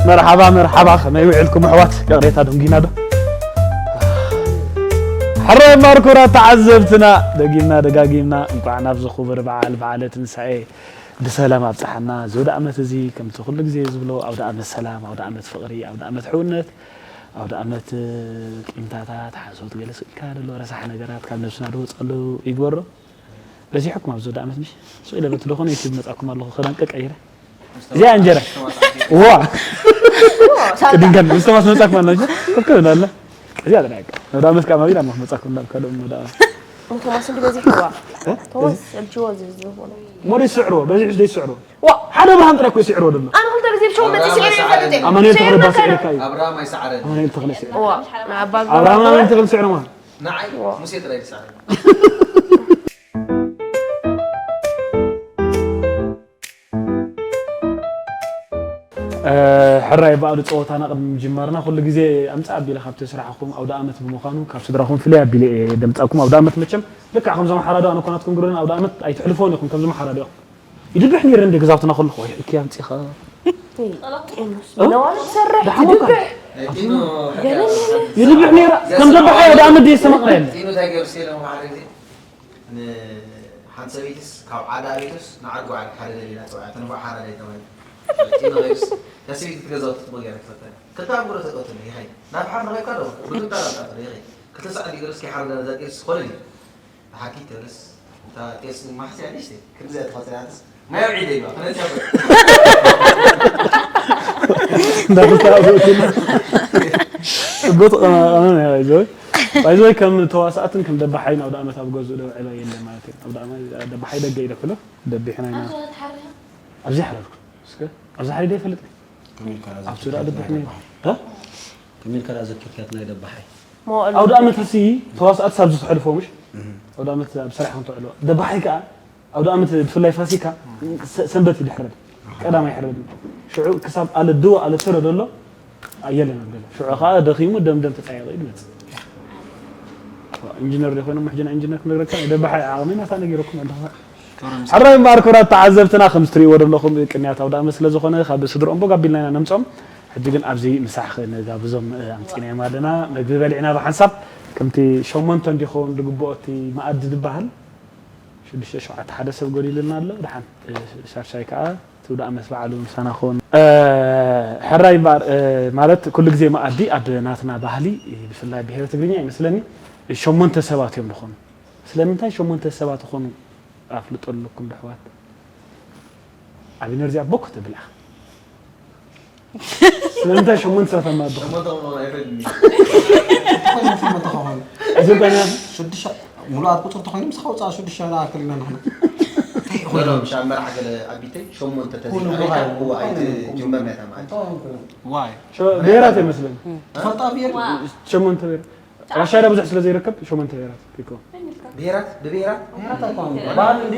መርሓባ መርሓባ፣ ከመይ ውዕልኩም ኣሕዋት? ይቕሬታ ደንጊና ዶ? ሕራይ ማርኮራ ተዓዘብትና፣ ደጊምና ደጋጊምና እንቋዕ ናብዚ ክቡር በዓል በዓለ ትንሳኤ ብሰላም ኣብጽሓና። እዚ ኣውደ ዓመት እዚ ከምቲ ኩሉ ግዜ ዝብሎ ኣውደ ዓመት ሰላም፣ ኣውደ ዓመት ፍቕሪ፣ ኣውደ ዓመት ሕውነት፣ ኣውደ ዓመት ቂምታታት፣ ሓሶት፣ ገለ ስኢልካ ዘሎ ረሳሕ ነገራት ካብ ነብስና ዝወጸሉ ይግበሮ። በዚሕኩም ኣብዚ ኣውደ ዓመት ምሽ? ስቕ ኢለ በቲ ደኾነ ዩቲዩብ መጻኩም ኣለኹ፣ ክዳን ቀቀይረ። እዚኣ እንጀራ። ዋ! ሳንጣ። ቅድም ከን፣ ምስ ቶማስ መጻኩም ኣለኹ፣ ኮፍ ክብል ኣለ። እዚኣ ጥራይ። ኣውደ ዓመት ከኣ ማቢላ እሞ መጻኩም ናብ ካልኦም ኣውደ ዓመት። ቶማስ እንዲ በዚሕዋ። እ? ቶማስ፣ ኣልችዎ ዝብዝቦ ነው። ሞዴስ ስዕሮ፣ በዚሕስ ደይ ስዕሮ። ዋ! ሓደ ብርሃን ጥራይ እኮ ይስዕሮ ድማ። ኣነ ክልተ ግዜ ብሸው መጺ ስዒረ ይፈልጥ እየ። ኣማኑኤል ተኽለ ባስ ኤሪካ እዩ። ኣብርሃም ኣይሰዓረን። ኣማኑኤል ተኽለ ስዕሮ። ዋ! ንኣባ ኣብርሃም ኣማኑኤል ተኽለ ስዕሮ ማለት። ንዓይ ሙሴ ጥራይ ዝሰዓረ። እ፣ ሕራይ በዓሉ ጸወታና ቅድሚ ምጅማርና ኩሉ ግዜ ኣምጻእ ኣቢለ ካብቲ ስራሕኹም ኣውደ ዓመት ብምዃኑ ካብ ስድራኹም ፍልይ ኣቢለ እየ ደምጻኩም። ኣውደ ዓመት መቸም ልክዕ ከምዞም ሓራዶ ኣነ ኮናትኩም ግሩን ኣውደ ዓመት ኣይትሕልፎን ኢኹም ከምዞም ሓራዶ ኢኹም። ይድብሕ ነይረ እንደ ገዛውትና ከለኹ ወይ ሕኪ ኣምጺኻ። ነዋሪ ትሰርሕ ደሓን እኳ። ትድብሕ። ይድብሕ ነይረ ከም ደባሓይ ኣውደ ዓመት ድየ ዝተመቕረ የለ። ጢኑ እንታይ ገይሩ ስለ መሓሪ ግዜ ንሓንቲ ሰበይትስ ካብ ዓዳ ቤትስ ንዓዲ ጓዕሊ ሓደ ደሊላ ተባዕያ ተንፋ ሓራዳይ ተባሂሉ። ጢኑ ኸይዱስ እታ ሰበይቲ ትገዛውቲ ትቦ ገይራ ትፈተነ። ክልተ ኣንጉሎ ተቀትሉ ይኸይድ። ናብ ሓር ረኺብካ ዶ? ብግምጣ ላምጣ ይኸይድ። ክልተ ሰዓት ይገርስ ከይሓረዳ ነዛ ጢርስ ኮለል እዩ። ሓኪ ተብለስ እታ ጤስ ማሕስያ ንእሽተይ ክንዲዚኣ ተኸትላትስ ማይ ኣውዒደ ኢልዋ፣ ክነዚኣ በል። እንዳተስተባበእኩ። ጽቡቅ ተቐማቐመ ናይ ባይዘወይ። ባይዘወይ ከም ተዋሳእትን ከም ደባሓይን ኣውደ ዓመት ኣብ ገዝኡ ደብዕሎ የለን ማለት እዩ። ኣውደ ዓመት ደባሓይ ደገ ኢለ ክሎ ደቢሕና ኢና። ኣብዚ ሓረርኩ። እስከ ኣብዚ ሓሪደ ይፈልጥ። ከመይ ኢልካ ኣብ ሱዳ ደብሕኒ። እ? ከመይ ኢልካ ደኣ ዘኪርካት ናይ ደባሓይ? መዋእሉ ኣውደ ዓመት ሲ ተዋሳእቲ ሳብ ዝተሕልፎ ምሽ? ኣውደ ዓመት ኣብ ስራሕ ከም ትዕልዎ። ደባሓይ ከኣ ኣውደ ዓመት ብፍላይ ፋሲካ ሰ-፣ ሰንበት እዩ ድሕረድ። ቀዳም ኣይሕረድን። ሽዑ ክሳብ ኣለ ድዋ ኣለ ስረ ደሎ የለን ኣብ ገለ። ሽዑ ከኣ ደኺሙ ደም ደም ተጻየቐ እዩ ዝመጽእ። ኢንጂነር ዶ ኮይኖም ምሕጅና ኢንጂነር ክነግረካ ናይ ደባሓይ ዓቕሚ ናታ ነጊረኩም ኣለኹ። ሕራይ እምበኣር ክቡራት ተዓዘብትና፣ ከም እትርእይዎ ዘለኹም ቅንያት ኣውደ ዓመት ስለ ዝኾነ፣ ካብ ስድርኦም ቦግ ኣቢልና ኢና ነምጽኦም። ሕጂ ግን ኣብዚ ምሳሕ ክንጋብዞም፣ እ፣ ኣምጺእናዮም ኣለና። መግቢ በሊዕና ብሓንሳብ ከምቲ ሸሞንተ እንዲኸውን ዝግብኦ እቲ መኣዲ ዝበሃል፣ ሽዱሽተ ሸውዓተ ሓደ ሰብ ጎዲሉና ኣሎ። ደሓን፣ እ፣ ሻድሻይ ከኣ እቲ ኣውደ ዓመት በዓሉ ምሳና ክኸውን። እ፣ ሕራይ እምበኣር፣ እ፣ ማለት ኩሉ ግዜ መኣዲ ኣብ ናትና ባህሊ፣ ብፍላይ ብሄረ ትግርኛ ይመስለኒ፣ ሸሞንተ ሰባት እዮም ዝኾኑ። ስለምንታይ ሸሞንተ ሰባት ዝኾኑ? ኣፍልጦ ኣለኩም ዶ ኣሕዋት? ኣብ ኢነርጂ ኣቦ እኮ ተብል ኢኻ። ስለምንታይ ሸሞንተ ሰባት ኣብ ማእዲ? ሸሞንተ ክኾኑ ኣይፈልጥን። ሸሞንተ ክኾኑ። እዚ ገና ሽዱሽተ ሙሉኣት ቁፅሪ ተኾይኑ ምሳኻ ውፃእ ሽዱሽተ ንኣክል ኢና ንሕና። እንታይ ይኾኑ? ሎም ሻብ መርዓ ገለ ኣቢተይ ሸሞንተ ተዘይካ ኩሉ እዋ ኣይትጅመር ናይ ተማሪ። እንታይ ይኾኑ? ዋይ። ሸ-፣ ብሄራት ኣይመስለኒ። ትፈልጣ ብሄር? ዋ። ሸሞንተ ብሄር። ራሻዳ ብዙሕ ስለ ዘይርከብ ሸሞንተ ብሄራት ይከውን። ብሄራት? ብብሄራት? ብሄራት ኣይኮነን። ባህሊ እንዲ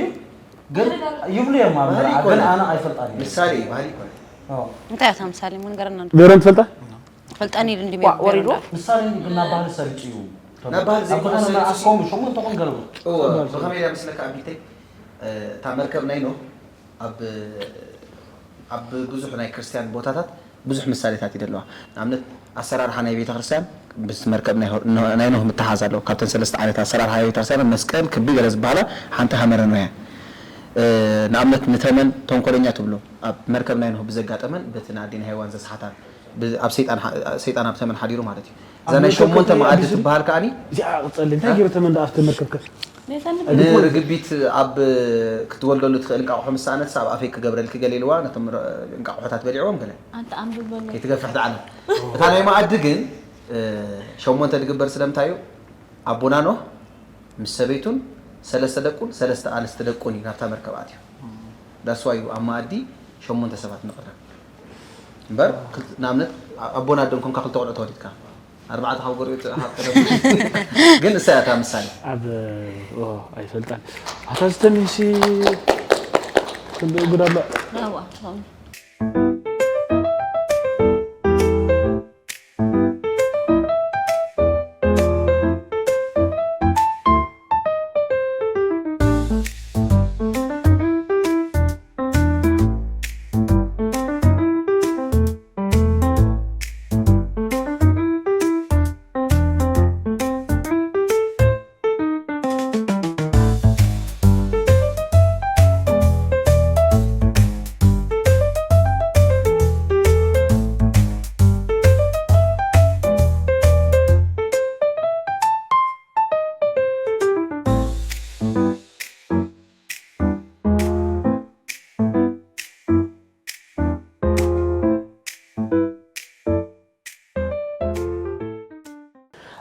ግን ይብሉ እዮም ኣብ ባህሊ መርዓ፣ ግን ይኮነ። ኣነ ኣይፈልጣን እየ። ምሳሌ እዩ፣ ባህሊ ይኮነ። ኣዎ። እንታይ እያ እታ ምሳሌ? እሞ ንገረና እንዶ። ብሄረን ትፈልጣ? ትፈልጣኒ ኢሉ እንዲ ዋ፣ ወሪዱ? ምሳሌ እንዲ ግን ናብ ባህሊ ሰሪጹ እዩ። ናብ ባህሊ ኣብ ዘይኮነ ዝኾነ መርዓ ሰሪጹ እስኮም ሸሞንተኹም ገልብጡ። እወ፣ ብኸመይ ኢላ መስለካ ኣቢተይ? እ፣ እታ መርከብ ናይ ኖህ ኣብ፣ ኣብ ብዙሕ ናይ ክርስትያን ቦታታት ብዙሕ ምሳሌታት እዩ ዘለዋ። ንኣብነት፣ ኣሰራርሓ ናይ ቤተ ክርስቲያን ምስ መርከብ ናይ ሆ-፣ ኖ-፣ ናይ ኖህ ምትሓዝ ኣለዎ። ካብተን ሰለስተ ዓይነት ኣሰራርሓ ናይ ቤተ ክርስቲያን መስቀል፣ ክቢ ገለ ዝበሃላ ሓንቲ ሃመረ ኖህ እያ። እ፣ ንኣብነት፣ ንተመን ተንኮለኛ ትብሎ፣ ኣብ መርከብ ናይ ኖህ ብዘጋጠመን በቲ ንኣዴና ሄዋን ዘስሓታን፣ ብ-፣ ኣብ ሰይጣን ሓ-፣ ሰይጣን ኣብ ተመን ሓዲሩ ማለት እዩ። እዛ ኣብ ናይ መርከብ ሸሞንተ ከፍተኛ መኣዲ ኣዲስ ትበሃል ከኣኒ፣ እዚኣ ቅጸሊ፣ እንታይ ገይሩ ተመን ደኣ ኣብቲ መርከብ ከ? ንርግቢት ኣብ ክትወልደሉ ትኽእል እንቃቑሖ ምስ ሰኣነትስ ኣብ ኣፈይ ክገብረልኪ ገለ ኢልዋ፣ ነቶም ረ-፣ እንቃቑሖታት በሊዕዎም ገለ። ኣንተ ኣንብበሉ። ከይትገፍሕ ትዓለም። እታ ናይ መኣዲ ግን፣ እ፣ ሸሞንተ ዝግበር ስለምንታይ እዩ? ኣቦና ኖህ ምስ ሰበይቱን ሰለስተ ደቁን ሰለስተ ኣንስቲ ደቁን እዩ ናብታ መርከብ ኣትዩ። ዳስዋ እዩ ኣብ መኣዲ ሸሞንተ ሰባት ንቕረብ እምበር፣ ክልተ- ንኣብነት ኣቦን ኣደን ኮንካ ክልተ ቆልዑ ተወሊድካ ኣርባዕተ ካብ ጎረቤት ሓቅ ግን እሳ እያ እታ ምሳሌ። ኣብ ኦ ኣይፈልጣን ኣታ ዝተሚሲ ክንደ ጉድ ኣሎ። ናዋ ትኸውን።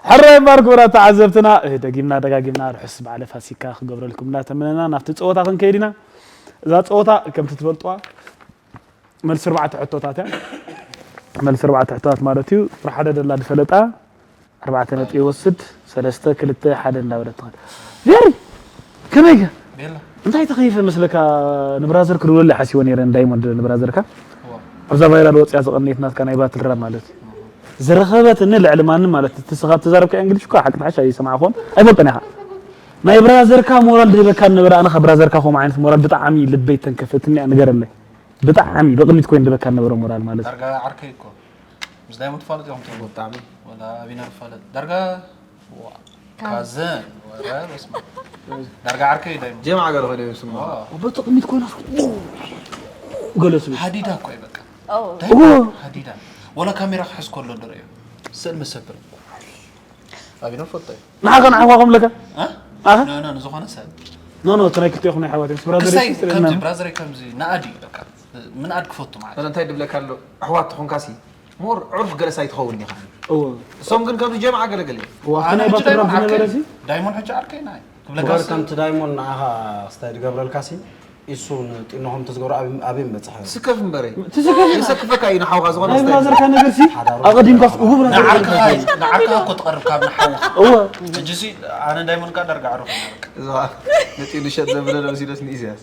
ሕራይ እምበኣር ክቡራት ተዓዘብትና፣ እ፣ ደጊምና ደጋጊምና ርሑስ በዓለ ፋሲካ ክገብረልኩም እናተመነና ናብቲ ፀወታ ክንከይድ ኢና። እዛ ፀወታ ከምቲ ትፈልጥዋ መልሲ ኣርባዕተ ሕቶታት እያ። መልሲ ኣርባዕተ ሕቶታት ማለት እዩ። ቁፅሪ ሓደ ደላ ዝፈለጣ ኣርባዕተ ነጥቢ ይወስድ፣ ሰለስተ፣ ክልተ፣ ሓደ እንዳበለት ትኸድ። ቬሪ ከመይ ከ? ቤላ እንታይ ተኸይፈ መስለካ? ንብራዘር ክድውለለይ ሓሲቦ ነይረ ንዳይሞንድ ንብራዘርካ እዋ ኣብዛ ቫይራል ወፅያ ዝቐነየት ናትካ ናይ ባትል ራብ ማለት እዩ። ዝረኸበትኒ ልዕሊ ማንም ማለት እቲ ስኻ ተዛረብካ እንግሊሽ እኮ ሓቂ ትሓሽ ኣይሰማዕኹን ኣይፈልጠን ኢኻ። ናይ ብራዘርካ ሞራል ድህበካ ነበረ ኣነ ካብ ብራዘርካ ከምኡ ዓይነት ሞራል ብጣዕሚ ልበይ ተንከፈትኒ እያ ንገረለይ። ብጣዕሚ ብቕድሚት ኮይኑ ድህበካ ነበረ ሞራል ማለት እዩ። ዳርጋ ዓርከይ እኮ ምስ ዳይሞንድ ትፋለጥ ኢኹም ትብሉ ብጣዕሚ ወላ ኣቢና ንፋለጥ ዳርጋ ዋ፣ ካዘን ወረ በስመ ኣብ። ዳርጋ ዓርከይ ዳይሞንድ ጀምዓ ገለ ኮይነ ይስምዖ። ዋ፣ በቲ ቅድሚት ኮይና ገለ ስብል ሓዲዳ እኮ እዩ በቃ ዳይሞንድ ሓዲዳ ወላ ካሜራ ክሕዝ ከሎ ድረዮ ስእል መሰብር ኣቢና ንፈልጦ እዩ ንዓኸ ንዓኻ ከምለካ እ? ኣኸ? ኖ፣ ኖ፣ ንዝኾነ ሰብ ኖ ኖ እቲ ናይ ክልቲኦኹም ናይ ኣሕዋት ምስ ብራዘር ክሳይ ይስጥር ከምዚ እና ብራዘረይ ከምዚ ንኣዲ እዩ በቃ ምንኣድ ክፈቱ ማለት እዩ። እንታይ ድብለካ ኣሎ ኣሕዋት ተኾንካሲ ሞር ዕሩፍ ገለስ ኣይትኸውን ኢኻ እዎ እሶም ግን ከምዚ ጀምዓ ገለገለ እዩ። እዋ ኣነ ናይ ሕጂ ባትል ራፕ ዳይሞንድ ዝነበረ ዓርከይ ሲ ዳይሞንድ ሕጂ ዓርከይ ናይ ክብለካ በር ሲ ከምቲ ዳይሞንድ ንዓኻ ክስታይ ዝገብረልካ ሲ ኢሱ ንጢኖኹም ተዝገብሮ ኣበይ ኣበይ ምበጽሐ ስከፍ እምበረይ ትስከፍ የሰክፈካ እዩ ንሓውኻ ዝኾነ ናይ ክስታይ ብራዘርካ ነገር ሲ ኣቐዲምካ ስ- እሁ ብራዘር ንዓርክኻ እዩ- ንዓርክኻ እኮ ትቐርብ ካብ ንሓውኻ እወ ሕጂ ሲ ኣነ ዳይሞንድ ካ ዳርጋ ዓርኹ እዛ ነፂ ንሸጥ ዘብለ ነብሲ ደስ ንኢስያስ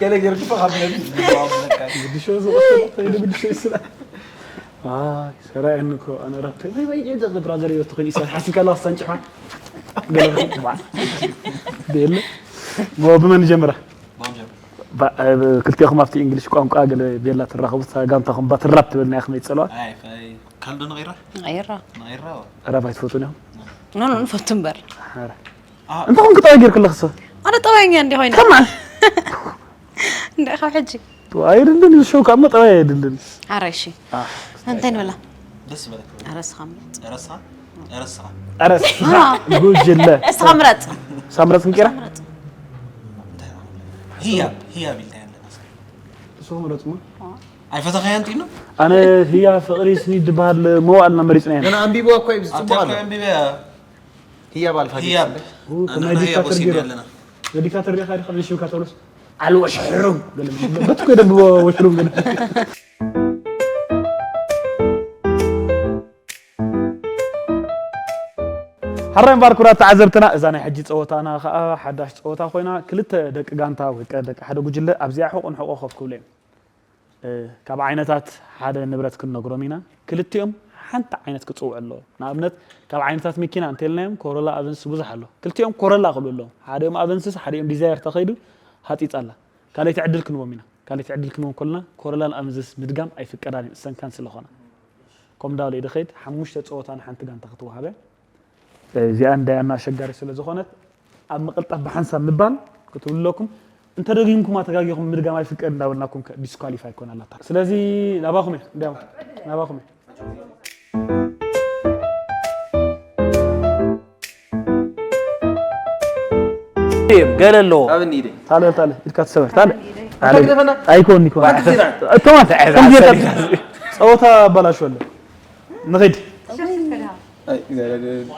ገለ ገርግፈ ካብ ነቢ ግድሾ ዝቐትል ከይዱ ግድሾ ይስላ ሰራየኒ እኮ ኣነ ራብተይ ወይ ወይ ጀደ ብራዘር ይወት ኮይኑ ይሰል ሓሲካ ላ ስተንጭፋ ገለ በል ብመን ጀምራ ክልቲኹም ኣብቲ እንግሊሽ ቋንቋ ገለ ቤላ ትራኸቡ ጋንታኹም ባትራፕ ትበልና ኢኹም ይፀለዋ ካልዶ ነቒራ ነቒራ ነቒራ ራብ ኣይትፈቱን ኢኹም ኖ ኖ ንፈቱ እምበር እንተ ኹም ክጠባ ጌርክለኽሰ ኣነ ጠባየኛ እንዲ ኮይነ ከማን እንደ ካብ ሕጂ ኣይድልን እዩ ሸው ካብ መጠባይ ኣይድልን ኣረ እሺ እንታይ ንብላ ደስ በለክ ኣረ እስኻ ምረጽ ረሳ ረሳ ኣረ እስኻ ጉጅለ እስኻ ምረጽ ሳምረጽ እንቂራ ምረጽ ህያብ ህያብ ኢልካ ያለና እስኻ እሱ ምረጽ ማ ኣይፈተኸያን ጢኑ ኣነ ህያ ፍቕሪ ስኒ ዝበሃል መዋእልና መሪጽና ኢና ገና ኣንቢብዋ እኮ እዩ ዝጽቡቕ ኣሎ ኣንቢበያ ህያብ ኣልፋ ህያብ ከመይ ዲክታተር ገይሩ ኣለና ዲክታተር ዲኻ ዲኻ ንሽምካ ተብሎስ ዓል ወሽሕሩም ገለ በትኮ ደንብቦ ወሽሩም ገለ ሓራይ እምበኣር ክቡራት ተዓዘብትና እዛ ናይ ሕጂ ፀወታና ከዓ ሓዳሽ ፀወታ ኮይና ክልተ ደቂ ጋንታ ወይ ደቂ ሓደ ጉጅለ ኣብዚኣ ሕቑ ንሕቑ ኮፍ ክብሉ እዮም ካብ ዓይነታት ሓደ ንብረት ክንነግሮም ኢና። ክልቲኦም ሓንቲ ዓይነት ክጽውዑ ኣለዎም። ንኣብነት ካብ ዓይነታት መኪና እንተልናዮም ኮሮላ ኣቨንስ ብዙሕ ኣሎ። ክልቲኦም ኮረላ ክብሉ ኣለዎም። ሓዲኦም ኣቨንስስ ሓዲኦም ዲዛየር ተኸይዱ ሃጢጻ ኣላ። ካልኣይቲ ዕድል ክንቦም ኢና። ካልኣይቲ ዕድል ክንቦም ከለና ኮረላን ኣቨንስስ ምድጋም ኣይፍቀዳን እየን እሰን ካንስል ዝኾና። ኮምዳውለ ኢደ ኸይድ ሓሙሽተ ጸወታ ንሓንቲ ጋንታ ክትወሃብ እያ። እዚኣ እንዳያና ኣሸጋሪ ስለ ዝኾነት ኣብ ምቕልጣፍ ብሓንሳብ ምባል ክትብሉ ኣለኩም። እንተደጊምኩማ ተጋጊኹም ምድጋም ኣይፍቀድ እንዳበልናኩም ከ ዲስኳሊፋይ ኮን ኣላታ። ስለዚ ናባኹም እየ እንዲያው ናባኹም እየ። ገለ ኣለዎ። ኣብ እንሂድ። ታለ ታለ ኢድካ ትሰበር ታለ። ኣታ ግደፈና። ኣይኮን ይኮን። ባትል ዜና። እቶም ኣታ ጸወታ ኣባላሽወለ። ንኺድ።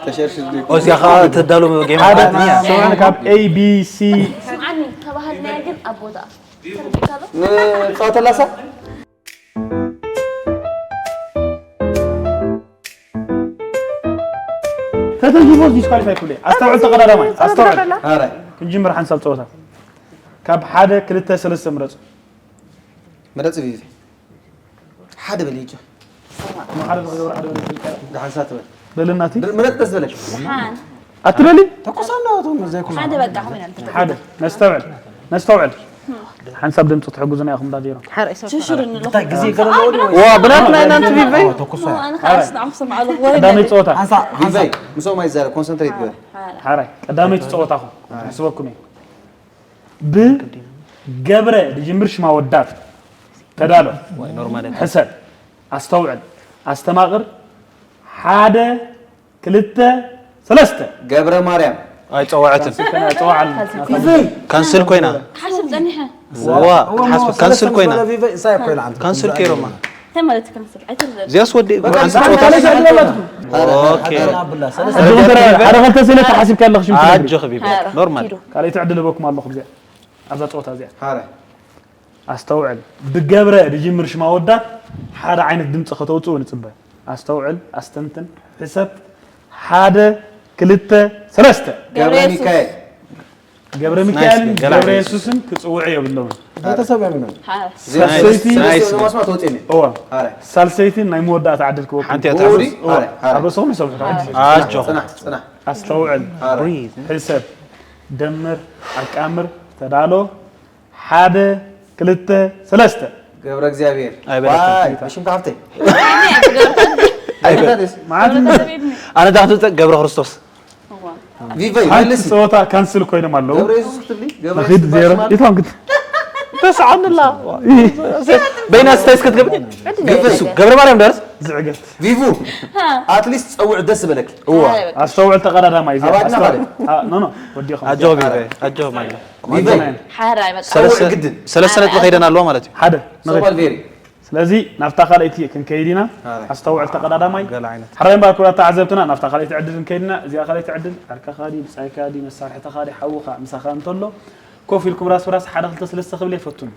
ተሸርሽር ኦዚያ ከዓ ተዳሎ ጌም ሓደ ማለት እያ። ሰብዓን ካብ A B C ስምዓኒ ተባሃልናያ ግን ኣብ ቦታ ተረዲእካ ዶ? ንፃወተላሳ ተተንኪፎ ዲስኳሊፋይ ኩለ ኣስተውዕል ተቐዳዳማይ ኣስተውዕል ኣረ ክንጅምር ሓንሳብ ፀወታ ካብ ሓደ ክልተ ሰለስተ ምረፁ ምረፅ ቪቪ ሓደ በል ይጆ ሓደ ዝገብር ሓደ በል ደሓንሳ ትበል በልናቲ ምረፅ ደስ በለክ ሓን ኣትበሊ ተኮሳና ቶም ዘይኮነ ሓደ በቃ ኹም ኢና ንፈልጥ። ሓደ ነስተውዕል ነስተውዕል ሓንሳብ ድምፂ ትሕጉዝና ኢኹም ዳዜሮ ሽሹር እንሎ ግዜ ገለ ዋ ብናትና ኢና ንትቢበይ ተኮሳ ኣነ ካስ ንዓኹም ሰማዕ ኣለኹ ወይ ቀዳመይ ፀወታ ሓንሳ ሓንሳ ምሰኦም ኣይዛረብ ኮንሰንትሬት ግበር ሓራይ ቀዳመይቲ ፀወታኹም ክሕስበኩም እየ ብገብረ ዝጅምር ሽማ ወዳት ተዳሎ ሕሰብ ኣስተውዕል ኣስተማቕር ሓደ ክልተ ሰለስተ ገብረ ማርያም ኣይፀዋዕትን ጸዋዓል ካንስል ኮይና ሓስብ ጸኒሐ ዋ ክትሓስብ ካንስል ኮይና ካንስል ከይሮማ እንታይ ማለት ካንስል ኣይትርዘብ እዚያስ ወዲ ካንስል ፆታ ኦኬ ሓደ ክልተ ሰለስተ ሓሲብካ ኣለኽ ሽም ኣጆ ክቢብ ኖርማል ካልኣይቲ ዕድል ህበኩም ኣለኹ እዚኣ ኣብዛ ፀወታ እዚኣ ሓረ ኣስተውዕል ብገብረ ዝጅምር ሽማ ወዳት ሓደ ዓይነት ድምፂ ከተውፅኡ ንፅበ ኣስተውዕል ኣስተንትን ሕሰብ ሓደ ክልተ ሰለስተ ገብረ ሚካኤል ገብረ ሚካኤልን ገላ ገብረ የሱስን ክፅውዑ የብሎምን ቤተሰብ እዮም ነው ሳልሰይቲ ናይስ ማስማ ተወፅኒ እዋ ሓረ ሳልሰይቲ ናይ መወዳእታ ዕድል ክወኩም ሓንቲ እያ ጎዲ ትሓፍስ ሓረ ሓረ ኣበሰኹም ይሰብሑ ኣጆ ፅናሕ ፅናሕ ኣስተውዕል ሓረ ብሪዝ ሕሰብ ደምር ኣቃምር ተዳሎ ሓደ ክልተ ሰለስተ ገብረ እግዚኣብሔር ኣይበለካ። ዋይ ብሽምካ ሃብተይ ማለት ኣነ ዳክትፀ ገብረ ክርስቶስ ቪቨይ ሓንቲ መልሲ ፀወታ ካንስል ኮይኖም ኣለዉ ገብረ የሱስ ክትብሊ ገብረ ንኺድ ዜሮ ይታንክት ተስዓንላ በይና ስታይስ ክትገብር እሱ ገብረ ማርያም ደርስ ዝዕገት ቪቭ ኣትሊስት ፀውዕ ደስ ዝበለክ እዋ ኣስተውዕል ተቐዳዳማይ እዚ ኣባድና ኣስተውዕል ማለት አ- ኖ ኖ ወዲኹም ኣጆ ቢበ ኣጆ ማለ ቪቨይ ሓራይ በቃ ፀውዕ ግድን ሰለስተ ነጥቢ ከይደን ኣለዋ ማለት እዩ ሓደ ንኺድ ሶባል ቬሪ ስለዚ ናብታ ካልኣይቲ ክንከይድ ኢና ኣረ። ኣስተውዕል ተቐዳዳማይ ገለ ዓይነት ሓራይ እምበኣር ክቡራት ተዓዘብትና ናብታ ካልኣይቲ ዕድል ክንከይድ ኢና እዚኣ ካልኣይቲ ዕድል ዓርካኻ ድዩ ብጻይካ ድዩ መሳርሕትኻ ድዩ ሓውኻ ምሳኻ እንተሎ ኮፍ ኢልኩም ራስ ብራስ ሓደ ክልተ ሰለስተ ክብል የፈቱን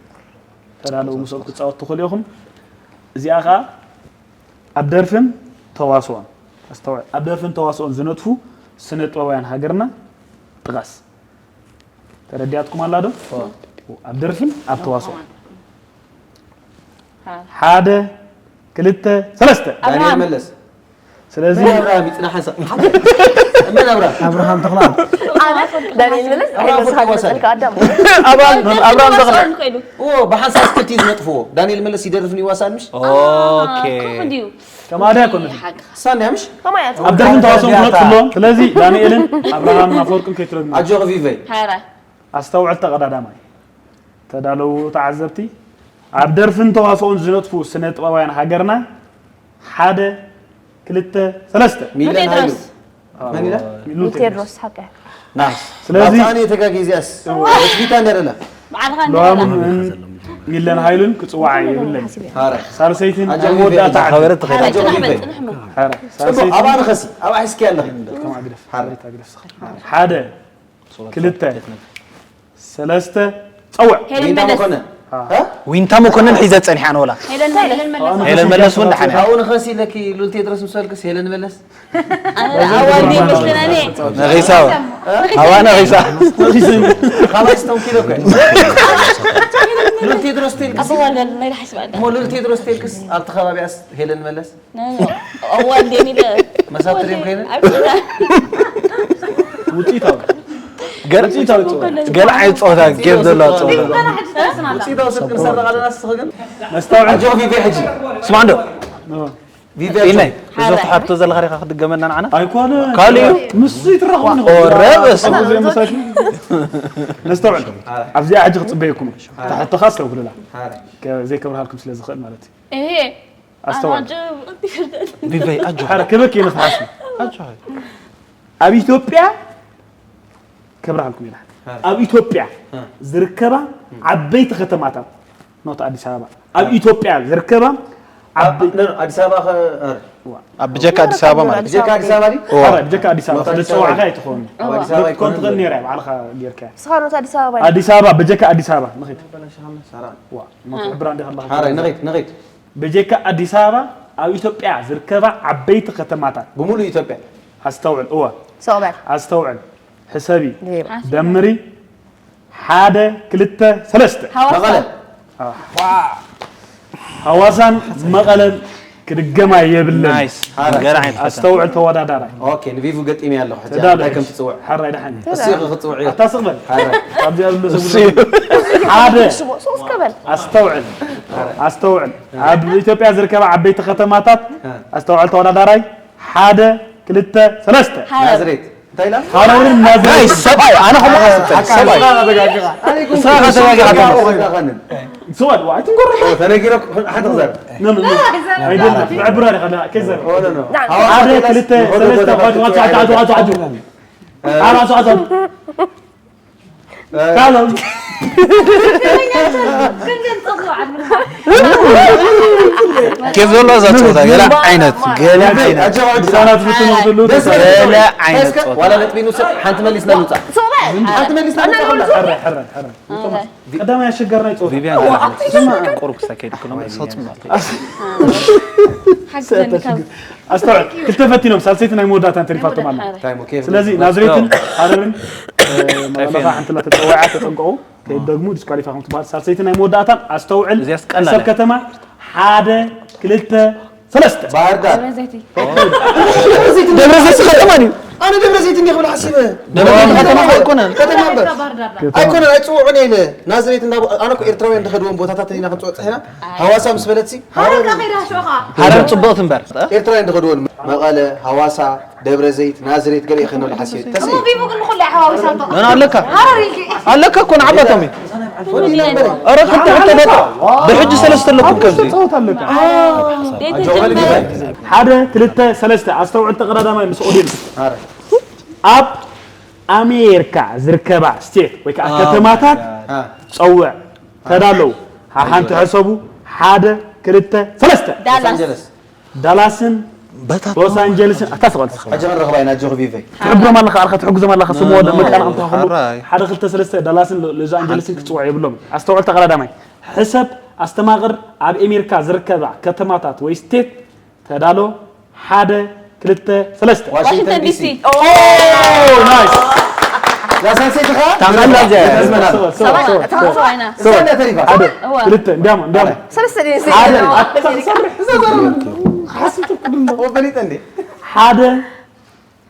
ተዳለዉ ምስኦም ክትጻወት ትኽእሉ ኢኹም እዚኣ ኸኣ ኣብ ደርፍን ተዋስኦን ኣስተውዕል ኣብ ደርፍን ተዋስኦን ዝነጥፉ ስነ ጥበባውያን ሃገርና ጥቓስ ተረዲኣትኩም ኣላ ዶ ኣብ ደርፍን ኣብ ተዋስኦን ሓደ ክልተ ሰለስተ ዳንኤል መለስ ስለዚ ናይ ኣብርሃም ይፅናሕ ሓንሳብ እመን ኣብርሃም ኣብርሃም ተኽለኣብ ዳንኤል መለስ ኣብርሃም ኣይመስካ ፈትዋ ዝመፀልካ ኣዳም ኣባል ኣብርሃም ዘኽለ ከይዱ ኦ ብሓንሳብ ስክሪፕት እዩ ዝነጥፍዎ ዳንኤል መለስ ይደርፍን ይዋሳን ምሽ ኦኬ ከምኡ ድዩ ከማዳ ይኮነ ሳን እያ ምሽ ከማያ ኣብ ደርፍን ተዋስኦን ክነጥፍሎም ስለዚ ዳንኤልን ኣብርሃምን ኣፈወርቅን ከይትረግሙ ኣጆ ቪቨይ ሓራይ ኣስተውዕል ተቐዳዳማይ ተዳለዉ ተዓዘብቲ ኣብ ደርፍን ተዋስኦን ዝነጥፉ ስነ ጥበባውያን ሃገርና ሓደ ክልተ ሰለስተ ሚለን ሃይሉ ቴድሮስ መን ኢላ ሚሉ ቴድሮስ ሓቀ ስለዚ ኣብታ እኔ ተጋጊዚያስ በስቢታ እንደ ደላ ብዓልኻ ሎምን ሚለን ሃይሉን ክፅዋዓ የብለን ሓረ ሳልሰይትን ኣጆ መወዳእታ ቪቨይ ሓበረት ሓራይ ተኸይዳ ጽናሕ በል ጽናሕ እሞ ሓረ ፅቡቅ ኣባ ንኸሲ ኣባ ሒዝኪ ኣለኺ ከም ኣግደፍ ሓረ ሓደ ክልተ ሰለስተ ፀውዕ ሄለን ዊንታ መለስ መኮነን አ። እ? ዊንታ መኮነን ሒዘ ፀኒሓ ንወላ ሄለን ሄለን መለስ ሄለን መለስ እውን ደሓነ ካብኡ ንኸሲ ኢለኪ ሉል ቴድሮስ ምስ በልክስ ሄለን መለስ ኣዋል መስለና እኔ ነኺሳ ኣዋ ነኺሳ ካባይ ስተንኪሎ እኮ ሉል ቴድሮስ ቴልክስ ኣበዋል ናይ ሓስባ እሞ ሉል ቴድሮስ ቴልክስ ኣብቲ ከባቢያስ ሄለን መለስ ኣዋል ደሚለ መሳብ ትሪም ከይነ ውፅኢታዊ ገለ ገለ ዓይነት ፀወታ ጌም ዘለዋ ፀወታ ውፅኢታዊ ስልክ ንሰርቕ ኣለና ንስኺ ግን መስተውዕል ኣጆ ቪቪ ሕጂ ስማዕ እንዶ ቪቪ ኢናይ እዞ ትሓቶ ዘለኻ ዲኻ ክትድገመና ንዓና ኣይኮነ ካልእ እዩ ምስ ይትረኽቡ ኦረብስ ነስተውዕል ኣብዚኣ ሕጂ ክፅበየኩም እየ። እታ ሕቶኻ ኣስተውዕሉላ ከ- ዘይከብርሃልኩም ስለ ዝኽእል ማለት እዩ እሄ ኣስተውዕል ኣማጆ ብቕልጥ ይፍርደል ቪቨይ ኣጆ ሓረ ክበክ እየ ንኽትሓስቡ ኣጆ ኣብ ኢትዮጵያ ከብርሃልኩም ኢና ኣብ ኢትዮጵያ ዝርከባ ዓበይቲ ከተማታት ኖት ኣዲስ ኣበባ ኣብ ኢትዮጵያ ዝርከባ ዓበይቲ ኣዲስ ኣበባ ከ- ኧረ፣ ኣብ ብጀካ ኣዲስ ኣበባ ማለት እዩ። ብጀካ ኣዲስ ኣበባ ድዩ? ኧረ ብጀካ ኣዲስ ኣበባ ስለ ዝፀዋዕካ ኣይትኾን። ኣብ ኣዲስ ኣበባ ኣይኮነን። ክትንትቐን ነይራ እያ ባዕልኻ ጌርካ። ስኻ ኖት ኣዲስ ኣበባ እዩ። ኣዲስ ኣበባ ብጀካ ኣዲስ ኣበባ ንኺድ። ዋ፣ እሞ ትሕብራ እንዲኻ ኣለኻ። ሓራይ ንኺድ ንኺድ። ብጀካ ኣዲስ ኣበባ ኣብ ኢትዮጵያ ዝርከባ ዓበይቲ ከተማታት ብምሉእ ኢትዮጵያ። ኣስተውዕል። እወ ሰቕ በል። ኣስተውዕል። ሕሰቢ። ሌባ። ደምሪ። ሓደ ክልተ ሰለስተ። ሃዋሳ። መቐለ። ሃዋሳን መቐለን ክድገማ የብለን። ናይስ ገለ ዓይነት ፈተና። ኣስተውዕል ተወዳዳራይ። ኦኬ ንቪቭ ገጢመ ኣለኹ ሕጂ ተዳሎ። እንታይ ከም ትፅውዕ። ሓራይ ደሓን። እስኺ ክፅውዕ እየ። ኣታ ስቕ በል። ሓራይ። ኣብዚ ኣብ ዘሎ ሰብ ሓደ ሽቦ ሶስት ከበል። ኣስተውዕል ኣስተውዕል ኣብ ኢትዮጵያ ዝርከባ ዓበይቲ ከተማታት ኣስተውዕል ተወዳዳራይ ሓደ ክልተ ሰለስተ ሃረር። ናዝሬት እንታይ ኢላ? ሃረርን ናዝሬት ሰብኣይ ኣነ ከምኡ ሓስብ ሰብኣይ ንስኻ ከተጋጊኻ ስወድ ዋ ኣይትንኮረና ተነጊረ ሓንቲ ክዛር ነምን ኣይደለም ብዕብራ ዲኻ ዳ ከዘር ሓደ ክልተ ሰለስተ ኳጭ ኳጭ ኳጭ ኳጭ ኳጭ ኳጭ ካልም ኬፍ ዘሎ እዛ ፀወታ ገለ ዓይነት ገለ ዓይነት ህፃናት ፍትኖ ዘለዉ ገለ ዓይነት ፀወታ ዋላ ነጥቢ ንውሰድ ሓንቲ መሊስና ንውፃእ ሓንቲ መሊስና ንውፃእ ኩላ ቀዳማይ ኣሸገርና ይፀወታ ቪቪያን ገለ ዓይነት ቁሩብ ክሳብ ከይድክሎም ሰፅም ሓግዘኒ ካብ ኣስተውዕል ክልተ ፈቲኖም ሳልሰይቲ ናይ መወዳእታ እንተሪፋቶም ኣላ ታይም ኦኬ ስለዚ ናዝሬትን ሃረርን መቐለኻ ሓንቲ ላ ተፀዋዓ ተጠንቀቑ ከይደግሙ ዲስኳሊፋ ከም ትበሃል ሳልሰይቲ ናይ መወዳእታን ኣስተውዕል እዚያስ ቀላል ሰብ እያ። ከተማ ሓደ ክልተ ሰለስተ ባህር ዳር ደብረ ዘይቲ ደብረ ዘይት ከተማ ድዩ ኣነ ደብረ ዘይት እንዲየ ክብል ሓሲበ ደብረ ዘይት ከተማ ኣይኮነን ከተማ እምበር ባህር ዳር ኣይኮነን ኣይፅውዑን እየ ኢለ ናዝሬት እንዳ ኣነ እኮ ኤርትራውያን ዝኸድዎም ቦታታት ኢና ክንፅወፅ ኢና ሃዋሳ ምስ በለትሲ ሃረር ከኸይዳ ሽኻ ሃረር ፅብቕቲ እምበር ኤርትራውያን ዝኸድዎም መቐለ ሃዋሳ ደብረ ዘይት ናዝሬት ገለ ይኸነሉ ሓሲበ ተሲ ቪቡ ግን ንኹሉ ሓዋዊሳቶ መን ኣለካ ሃረር ኢልኪ ኣለካ እኮ ንዓባቶም እዩ ወዲና እምበር ኧረ ክልተ ክልተ በቃ ብሕጂ ሰለስተ ኣለኩም ከምዚ ጸወት ኣለካ ቤት ጀመር ሓደ ክልተ ሰለስተ ኣስተውዕል ተቐዳዳማይ ምስ ኦዲየንስ ኣብ ኣሜሪካ ዝርከባ ስቴት ወይ ከዓ ከተማታት ፀውዕ ተዳለው ሓንቲ ሕሰቡ ሓደ ክልተ ሰለስተ ዳላስ ኣንጀለስ ዳላስን ሎስ ኣንጀለስን ኣታ ስቐል ሕጂ ክንረኽባ ኢና ኣጆኺ ቪቨይ ትሕብሮም ኣለኻ ኣልካ ትሕግዞም ኣለኻ ስምዎ ደመቃና እንተኸሉ ኣራይ። ሓደ ክልተ ሰለስተ ዳላስን ሎስ ኣንጀለስን ክፅውዕ የብሎም ኣስተውዕል ተቐዳዳማይ ሕሰብ ኣስተማቕር ኣብ ኣሜሪካ ዝርከባ ከተማታት ወይ ስቴት ተዳሎ ሓደ ክልተ ሰለስተ ዋሽንግተን ዲሲ ናይስ ዛሳንሰይትኻ ታመላ እዚኣ ሰባና ተማሶ ዋይና ሰነ ተሪፋ ሓደ ክልተ እንዲያሞ እንዲያሞ ሰለስተ ዲንሲ ሓደ ወበሊጠ እንዴ ሓደ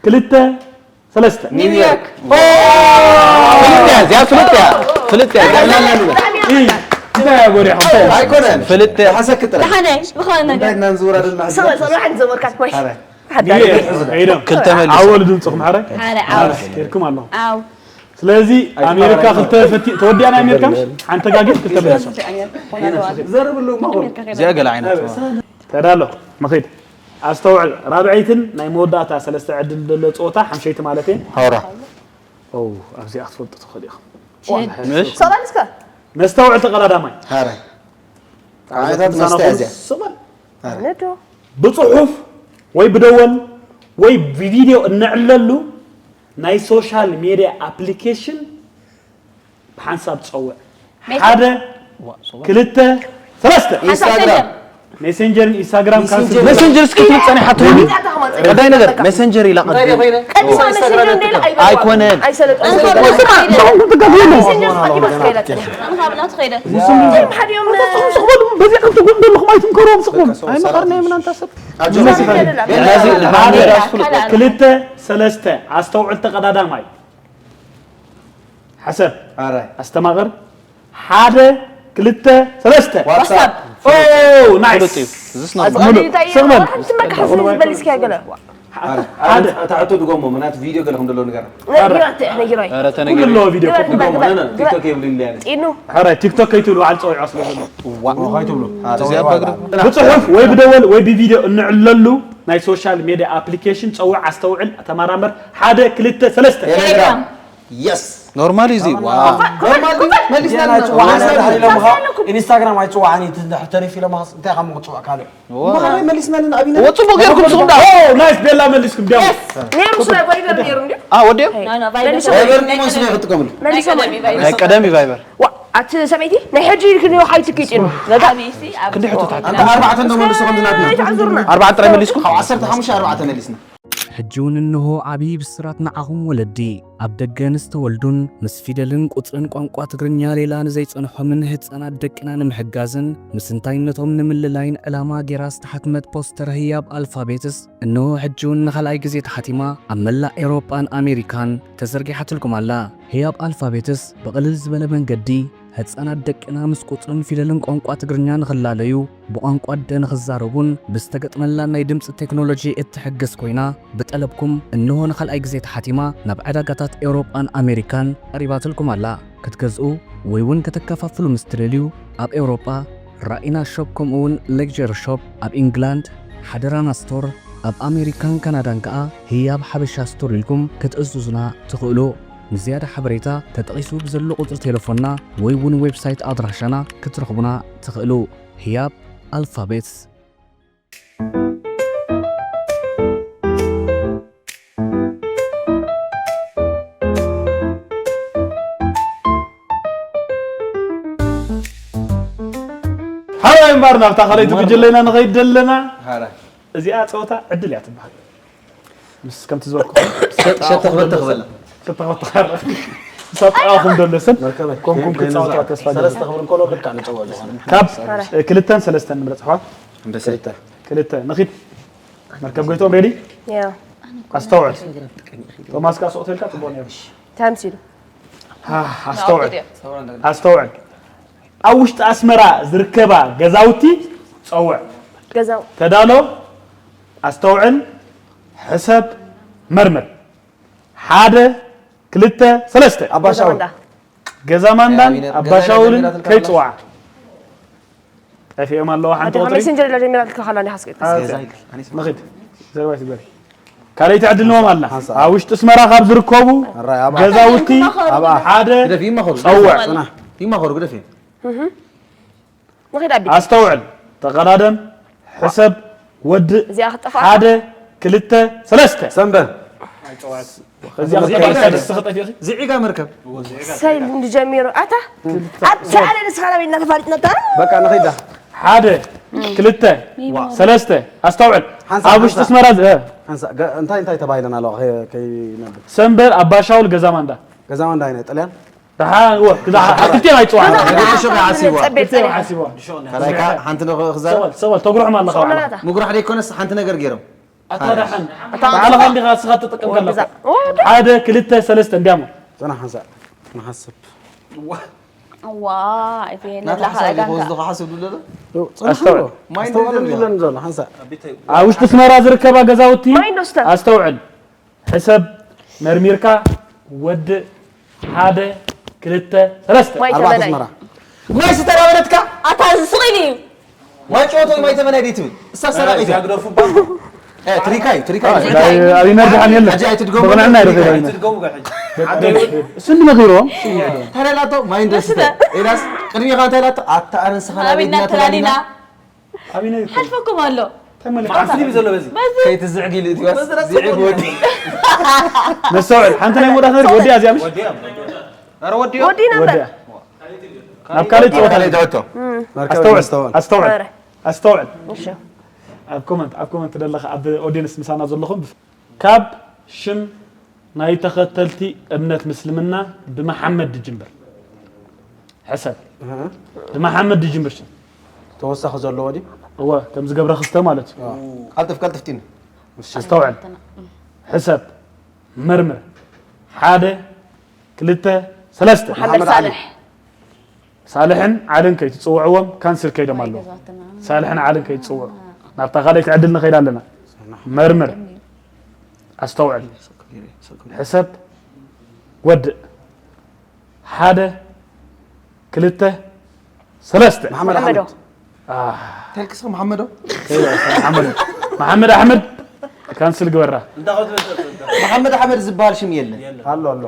ክልተ ሰለስተ ኒውዮርክ ፍልጥ እያ እዚኣ ፍልጥ እያ ፍልጥ እያ እንታይ ጎሪሖም ኣይኮነን ፍልጥ እያ ሓሰክ ጥረ ደሓነ ዝኾነ ነገር እንታይ እናንዝውራ ደልና ሰበ ሰበ ሓንቲ ዘመርካት ወይ ሄዶም ክልተ መሊሱ ዓወሉ ድምፅኹም ሓደ ሓደ ዓወት ሄድኩም ኣለኹም ዓው ስለዚ ኣሜሪካ ክልተ ፈቲ ተወዲኣ ናይ ኣሜሪካ ሓንቲ ጋጊት ክልተ መሊሶም ዘርብሉ ማሆን እዚኣ ገለ ዓይነት ተዳሎ መኺድ ኣስተውዕል ራብዐይትን ናይ መወዳእታ ሰለስተ ዕድል ዘሎ ፀወታ ሓምሸይቲ ማለት እየ ሆራ ኦ ኣብዚኣ ክትፈልጡ ትኽእል ኢኹም ምሽ ሰላም እስከ ነስተውዕል ተቐዳዳማይ ሃረ ዓይነታት መስተ እያ እዚኣ ነዶ ብፅሑፍ ወይ ብደወል ወይ ብቪድዮ እንዕለሉ ናይ ሶሻል ሜድያ ኣፕሊኬሽን ብሓንሳብ ፀውዕ ሓደ ክልተ ሰለስተ ኢንስታግራም ሜሴንጀርን ኢንስታግራም ካንስል ሜሴንጀር። መሰንጀር እስኪ ትብል ፀኒሓትኒ ቀዳይ ነገር መሰንጀር ኢላ እንታይ ቀዲም ኮይነ ቀዲማ መሰንጀር እንደ ኢላ ኣይበልዋ ኣይኮነን ኣይሰለጥን ኣይኮነን መሰንጀር ስማት ይመስል ይለጥን ንኻብላ ትኸይደ ሓዲኦም በዚኣ ከምቲ ጎን ዘለኹም ኣይትምከርዎም ስኹም ኣይመኸርናዮ ምናንታ ሰብ ክልተ ሰለስተ ኣስተውዕል ተቐዳዳማይ ሓሰብ ኣራይ ኣስተማቕር ሓደ ክልተ ሰለስተ ዋትሳፕ ኦ ናይስ እዚስ ኖርማል ሙሉእ ስቕ በል መካሓስ ዝበልስኪያ ገለ ኣራይ ኣታ ሕቶ ድጎሞ ምናት ቪድዮ ገለ ከም ደሎ ነገር ኧረ ተነገሪ ኩሉ ኣለዎ ቪድዮ ድጎሞ ነነ ቲክቶክ የብሉ ኢለ ጢኑ ሕራይ ቲክቶክ ከይትብሉ በዓል ፀዊዖ ስለ ዘሎ ዋ እዚኣ በግሪ ብፅሑፍ ወይ ብደወል ወይ ብቪድዮ እንዕለሉ ናይ ሶሻል ሜድያ ኣፕሊኬሽን ፀውዕ ኣስተውዕል ተመራመር ሓደ ክልተ ሰለስተ ቴሌግራም የስ ኖርማል እዩ እዚ። ዋ። ኖርማል ድዩ? መሊስና ዜና ኣለና። ጽዋዕና እንድሕር ኢሎምኻ ኢንስታግራም ኣይጽዋዕ ኣነ እቲ እንድሕር ተሪፍ ኢሎምኻ እንታይ ካብ ምቕጽዋዕ ካልእ ኦ፣ መሊስና ኣለና። ኣቢና ወ ጽቡቕ ጌርኩም ስኹም ዳ። ናይስ ቤላ መሊስኩም ዲያም ነይሩ ስለ ቫይበር ነይሩ እንዲ አ ወዲኦም መልሶ ቫይበር ዲሞ ስለ ይጥቀምሉ። መልሶ ናይ ቀደም እዩ ቫይበር። ኣቲ ሰበይቲ ናይ ሕጂ ክልዮ ሓይቲ ኪጭኑ ነጋ ክንዲ ሕቶታት ኣንተ ኣርባዕተ እንዶ መልሱ ከም ዝናትና። ተዓዙርና ኣርባዕተ ጥራይ መሊስኩም። ካብ ዓሰርተ ሓሙሽተ ኣርባዕተ መሊስና። ሕጂ እውን እንሆ ዓብዪ ብስራት ንዓኹም ወለዲ። ኣብ ደገ ንዝተወልዱን ምስ ፊደልን ቁጽርን ቋንቋ ትግርኛ ሌላ ንዘይጸንሖምን ህጻናት ደቅና ንምሕጋዝን ምስ እንታይነቶም ንምልላይን ዕላማ ጌራ ዝተሓትመት ፖስተር ህያብ ኣልፋቤትስ እንሆ ሕጂ እውን ንኻልኣይ ግዜ ተሓቲማ ኣብ መላእ ኤውሮጳን ኣሜሪካን ተዘርጊሓትልኩም ኣላ። ህያብ ኣልፋቤትስ ብቕልል ዝበለ መንገዲ ህጻናት ደቅና ምስ ቁጽርን ፊደልን ቋንቋ ትግርኛ ንኽላለዩ ብቋንቋ ኣደ ንኽዛረቡን ብዝተገጥመላ ናይ ድምጺ ቴክኖሎጂ እትሕግዝ ኮይና፣ ብጠለብኩም እንሆ ንኻልኣይ ግዜ ተሓቲማ ናብ ዕዳጋታት ኤውሮጳን ኣሜሪካን ቀሪባትልኩም ኣላ። ክትገዝኡ ወይ እውን ከተከፋፍሉ ምስ ትደልዩ፣ ኣብ ኤውሮጳ ራኢና ሾፕ ከምኡ እውን ሌክጀር ሾፕ፣ ኣብ ኢንግላንድ ሓደራና ስቶር፣ ኣብ ኣሜሪካን ካናዳን ከኣ ህያብ ሓበሻ ስቶር ኢልኩም ክትእዝዙና ትኽእሉ። ንዝያዳ ሓበሬታ ተጠቒሱ ብዘሎ ቁጽሪ ቴሌፎንና ወይ እውን ዌብሳይት ኣድራሻና ክትረኽቡና ትኽእሉ። ህያብ ኣልፋቤትስ። ሓራይ እምበር ናብታ ካልኣይቲ ጉጅለና ንኸይድ ደለና። እዚኣ ፀወታ ዕድል እያ ትበሃል። ምስ ከምቲ ዝበልኩ ሸተኽበተኽበላ ሸተኽበተኽበላ ምስ ኣጥቃኹም ደሎ ሰብ ኮንኩም ክትፃወታ ተስፋ ገይረ። ሰለስተ ክብል ከሎ ብልካ ንጨወ ዝኾነ ካብ ክልተን ሰለስተን ንምረፅ ኣሕዋት። ክልተ ንኺድ። መርከብ ጎይቶም ሬዲ? ያ ኣስተውዕል። ቶማስ ከኣ ስቕ ተልካ ጽቡቕ ነይሩ። ተምሲሉ ሃ፣ ኣስተውዕል። ኣስተውዕል። ኣብ ውሽጢ ኣስመራ ዝርከባ ገዛውቲ ጸውዕ። ገዛው ተዳሎ። ኣስተውዕል። ሕሰብ። መርምር። ሓደ፣ ክልተ፣ ሰለስተ። ኣባሻው ገዛማንዳ ገዛ ማንዳን ኣባሻውልን ከይጽዋዓ። ጠፊኦም ኣለዋ ሓንቲ ኣዴኻ ቁፅሪ። ሜሴንጀር ኢላ ጀሚራ ትልካ ከላ እንዲኻ ስቅጥ ኣዎ። ንኺድ። ዘረባ ይትበል። ካልኣይቲ ዕድል ንዎም ኣላ። ኣብ ውሽጢ ኣስመራ ካብ ዝርከቡ ኣራይ፣ ኣብ ገዛውቲ ኣብኣ። ሓደ ግደፍ፣ ይማኸሩ። ጸውዕ። ይማኸሩ፣ ግደፍ። ንኺድ ኣቢ ኣስተውዕል፣ ተቐዳደም፣ ሕሰብ፣ ወድእ፣ እዚኣ ክትጠፋ ሓደ፣ ክልተ፣ ሰለስተ። ሰንበል። እዚኣ ክትጠፋ ደስ ተኸጠፊ ኢኺ። ዝዒጋ መርከብ። ሰይ እንዲ ጀሚሩ ኣታ ኣታ ኣነ ንስኻ ናበይ እናተፋሊጥና ኣታ በቃ ንኺዳ። ሓደ፣ ክልተ፣ ሰለስተ። ኣስተውዕል። ሓንሳ፣ ኣብ ውሽጢ ሓንሳ። ኣስመራ ዝ-፣ እ፣ ሓንሳ፣ ገ-፣ እንታይ፣ እንታይ ተባሂለን ኣለዋ? ከይ-፣ ከይነብር። ሰንበል፣ ኣባሻውል፣ ገዛ ማንዳ። ገዛ ማንዳ ኣይነ ጥልያን። ደሓን፣ ወ-፣ ክልቲኦም ኣይጽዋዕን። ገዛ ማንዳ። ሓሲብዋ። ጸበል ክልቲኦም ሓሲብዋ። ካልኣይካ ሓንቲ ዶ ክዛረብ? ሰበል፣ ሰበል፣ ተጉርሖም ኣለኻ ባዕላ። ምጉራሕ ደይኮነስ ሓንቲ ነገር ገይሮም። ኣታ ደሓን። ባዕልኻ እንዲኻ ንስኻ ትጥቀም ከለኻ። ሓደ፣ ክልተ፣ ሰለስተ እንዲያሞ። ጽናሕ ሓንሳ። ንሓስብ። ዋ እቲ ናታ ነላኻ ሓሳብ እዳንካ ይኸወስ ዶ ክሓስብ ድሎ ዶ? ኣስተውዕል። ማይ ኣስተውዕል እንደዚህ ይለን ዘሎ ሓንሳ። ኣብ ውሽጢ ኣስመራ ዝርከባ ገዛውቲ ማይ እንዶ ስተ ኣስተውዕል። ሕሰብ፣ መርሚርካ፣ ወድእ፣ ሓደ፣ ክልተ፣ ሰለስተ። ማይ ኣርባዕተ ተመላይ ኣስመራ። ማይ ስተራበለትካ ኣታ ስቕ ኢሉ እዩ ማይ ጨወቶ ማይ ተመናይ ደይ ትብል እሳ ሰራቂት እያ። እ፣ ትሪካይ ትሪካይ ኣብ ይመርድሓን የለን። ሕጂ ኣይትድገሙ። ብቕንዕና ይረኽብ። ኣይትድገሙ ጋር ሕጂ። እሱ እንዲ መኺርዎም። እንታይ ኢላቶ ማይ እንደስተ ኢላስ ቅድሚኻ እንታይ ኢላቶ ኣታ ኣነ ንስኻ ናበይ ኣቤትና ኢና ተላሊና? ተላሊና ኣቢነ ይኮ ሓልፈኩም ኣሎ ተመልካ ማዕስኒ ብዘሎ በዚ በዚ ከይትዝዕግ ኢሉ እቲ ዋስ ዝዕግ ወዲ መስተውዕል ሓንቲ ናይ መወዳእታ ነገር ወዲ ኣዚኣ ምሽ ኧረ ወዲ ወዲና እምበር ወዲያ ናብ ካልእ ጸወታ ካልእ ተወቶ ኣስተውዕል ኣስተውዕል ኧረ ኣስተውዕል እሺ ኣብ ኮመንት ኣብ ኮመንት ደለኻ ኣብ ኦዲየንስ ምሳና ዘለኹም ካብ ሽም ናይ ተኸተልቲ እምነት ምስልምና ብመሓመድ ድጅምብር ሕሰብ ብመሓመድ ድጅምብር ሽም ተወሳኺ ዘለዎ ድዩ? እወ ከም ዝገብረ ክስተ ማለት እዩ ቀልጥፍ ቀልጥፍ ጢኑ ኣስተውዕል ሕሰብ መርምር ሓደ ክልተ ሰለስተ መሓመድ ሳልሕ ሳልሕን ዓልን ከይትፅውዕዎም ካንስል ከይዶም ኣለዉ ሳልሕን ዓልን ከይትፅውዑ ናብታ ካልኣይቲ ዕድል ንኸይድ ኣለና መርምር ኣስተውዕል ሕሰብ ወድእ ሓደ ክልተ ሰለስተ መሓመድ መሓመዶ ኣሕመድ ተልክስኻ መሓመዶ መሓመድ ኣሕመድ ካንስል ግበራ። መሓመድ ኣሕመድ ዝበሃል ሽም የለን። ኣሎ ኣሎ።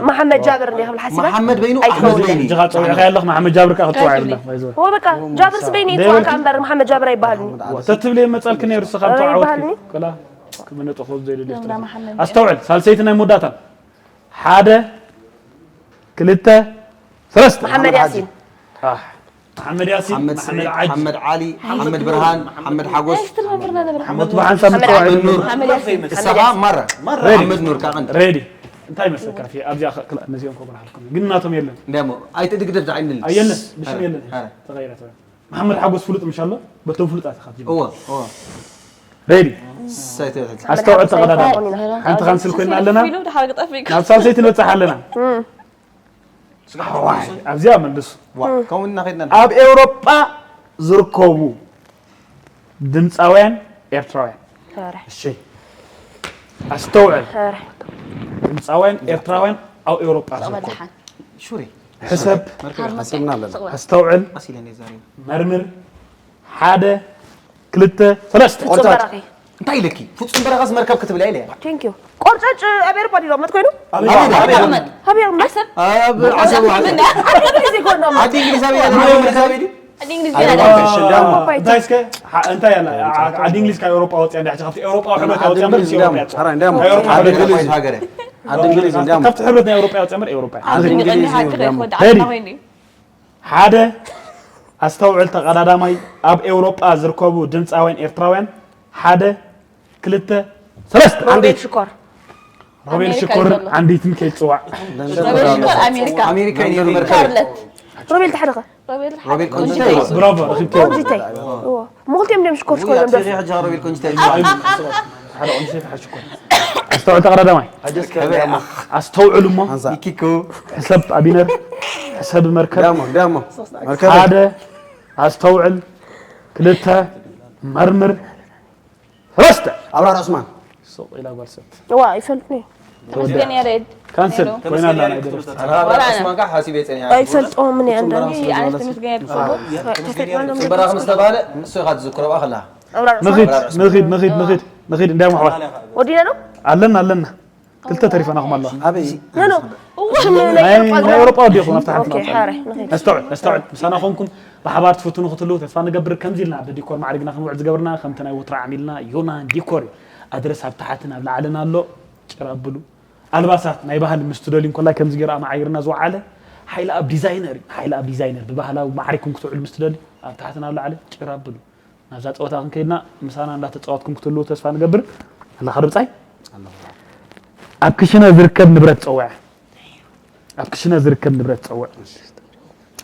መሓመድ ጃብር እንደ ክብል ሓሲባ። መሓመድ በይኑ ኣሕመድ በይኑ። እንጂ ካብ ጸዊዕካ ያለኽ መሓመድ ጃብር ከኣ ክትጽዋዕ የብላ። ወበቃ ጃብርስ በይኑ ይጽዋዕ ከኣ እምበር መሓመድ ጃብር ኣይበሃልኒ። ተትብሊ መጸልክን ነይሩ ስኻ ብተዓወትኪ። ከላ ክምነጥኹ ዘይደልዩ ኣስተካ። ኣስተውዕል። ሳልሰይቲ ናይ መወዳእታ። ሓደ ክልተ ሰለስተ። መሓመድ ያሲን። መሓመድ ያሲን፣ መሓመድ ዓሊ፣ መሓመድ ብርሃን፣ መሓመድ ሓጎስ፣ ሞት ብሓንሳብ ምትዋዕ መሓመድ ኑር፣ ንስኻ ማራ፣ መሓመድ ኑር ካቐን ሬዲ። እንታይ መስለካ ፊ ኣብዚኣ ክላ ነዚኦም ኮብራ ሃልኩም ግን ናቶም የለን። እንዲያሞ ኣይትድግደፍ ዝዓይንል ኣየለን ብሽም የለን። ተቐይረ ተቐይረ። መሓመድ ሓጎስ ፍሉጥ ምሽ ኣሎ። በቶም ፍሉጣት ኢኻ ትጅምር። እወ እወ። ሬዲ። ኣስተውዕል ተቐዳዳሚ። ሓንቲ ካንስል ኮይና ኣለና። ናብ ሳልሰይቲ ንበጽሕ ኣለና። ኣብዚኣ መልሱ። ከምኡ ኢና ከድና። ኣብ ኤውሮጳ ዝርከቡ ድምፃውያን ኤርትራውያን። እሺ ኣስተውዕል። ድምፃውያን ኤርትራውያን ኣብ ኤውሮጳ ዝርከቡ። ሹሪ። ሕሰብ። ኣስተውዕል። መርምር። ሓደ ክልተ ሰለስተ። ቆርጫጭ። እንታይ ኢለኪ? ፍጹም በረኻስ መርከብ ክትብል እያ ኢለ። Thank you። ቆርጫጭ ኣብ ኤሮፓ ድዩ መት ኮይኑ? ኣብ ኤሮፓ። ዓሰብ። ኣብ ዓሰብ። ዓዲ እንግሊዝ ኣብ ኤሮፓ። እንታይ እስከ እንታይ ያለ ዓዲ እንግሊዝ ካብ ኤሮፓ ወፅያ እንዲ ካብቲ ኤሮፓ ሕብረት ወፅያ ምርስ ኤሮፓ። ዓዲ እንግሊዝ እንዲያሞ። ካብቲ ሕብረት ናይ ኤሮፓ ወፅያ ምር ኤሮፓ። ዓዲ እንግሊዝ እንዲያሞ። ሓደ ኣስተውዕል ተቐዳዳማይ ኣብ ኤውሮጳ ዝርከቡ ድምፃውያን ኤርትራውያን ሓደ ክልተ ሰለስተ። ሮቤል ሽኮር። ሮቤል ሽኮር ዓንዲትን ከይፅዋዕ። ሮቤል ሽኮር ኣሜሪካ። ኣሜሪካ እዩ ነይሩ መርከብ። ሮቤል ተሓደኸ። ሮቤል ሮቤል ቆንጅታይ። ብራቮ ረኺብክዮ። ቆንጅታይ። እዎ። ምኽልቲኦም ድም ሽኮር ሽኮር እዮም ደርፉ። ሕጂ ሮቤል ቆንጅታይ። ሓደ ቆንጅታይ ሓደ ሽኮር። ኣስተውዕል ተቐዳዳማይ። ኣስተውዕል እሞ። ይኪኮ። ሕሰብ ኣቢነር። ሕሰብ መርከብ። ዳሞ ዳሞ። መርከብ። ሓደ ኣስተውዕል። ክልተ መርምር። ሰለስተ። ኣብራር ዑስማን። ሱቕ ኢላ ጓል ሰብ። እዋ ይፈልጥኒ። ተመስገን ያሬድ። ካንስል ኮይና ኣላ ናይ ደረፍቲ። ኣብራር ዑስማን ከዓ ሓሲበ ጸኒሓ። ኣይፈልጥዎም እኔ ኣንዳንዴ። ኣነስ ተመስገን ያሬድ ጽቡቕ። ጽንበራ ምስ ተባለ ንሱ ኢኻ ትዝክሮ እኽላ። ኣብራር ንኺድ ዑስማን ንኺድ ንኺድ ንኺድ ንኺድ እንዲያም ኣሕዋት ወዲና ነው። ኣለና ኣለና ክልተ ተሪፈናኹም ኣለዋ። ኣበይ? ኖ ኖ። ሽም ናይ ናይ ኤውሮጳ ናይ ዜና። ኤውሮጳ ወዲኹም ኣብታ ሓንቲ ኦኬ ሓራይ ንኺድ። ነስተውዕል ነስተውዕል ምሳና ኮንኩም ብሓባር ትፍትኑ ክትህልዉ ተስፋ ንገብር። ከምዚ ኢልና ብዲኮር ማዕሪግና ክንውዕል ዝገብርና ከምቲ ናይ ወትሩ ዓሚልና ዮና ዲኮር እዩ። ኣድረስ ኣብ ታሕትን ኣብ ላዕልን ኣሎ። ጭር ኣብሉ። ኣልባሳት ናይ ባህሊ ምስ ትደልዩ እንኮላይ ከምዚ ገይሩ ኣማዓይርና ዝወዓለ ሓይሊ ኣብ ዲዛይነር እዩ። ሓይሊ ኣብ ዲዛይነር ብባህላዊ ማዕሪግኩም ክትውዕሉ ምስ ትደልዩ ኣብ ታሕትን ኣብ ላዕልን ጭር ኣብሉ። ናብዛ ፀወታ ክንከይድና ምሳና እንዳተፃወትኩም ክትህልዉ ተስፋ ንገብር። ኣለኻ ርብፃይ? ኣብ ክሽነ ዝርከብ ንብረት ፀውዐ። ኣብ ክሽነ ዝርከብ ንብረት ጸውዕ።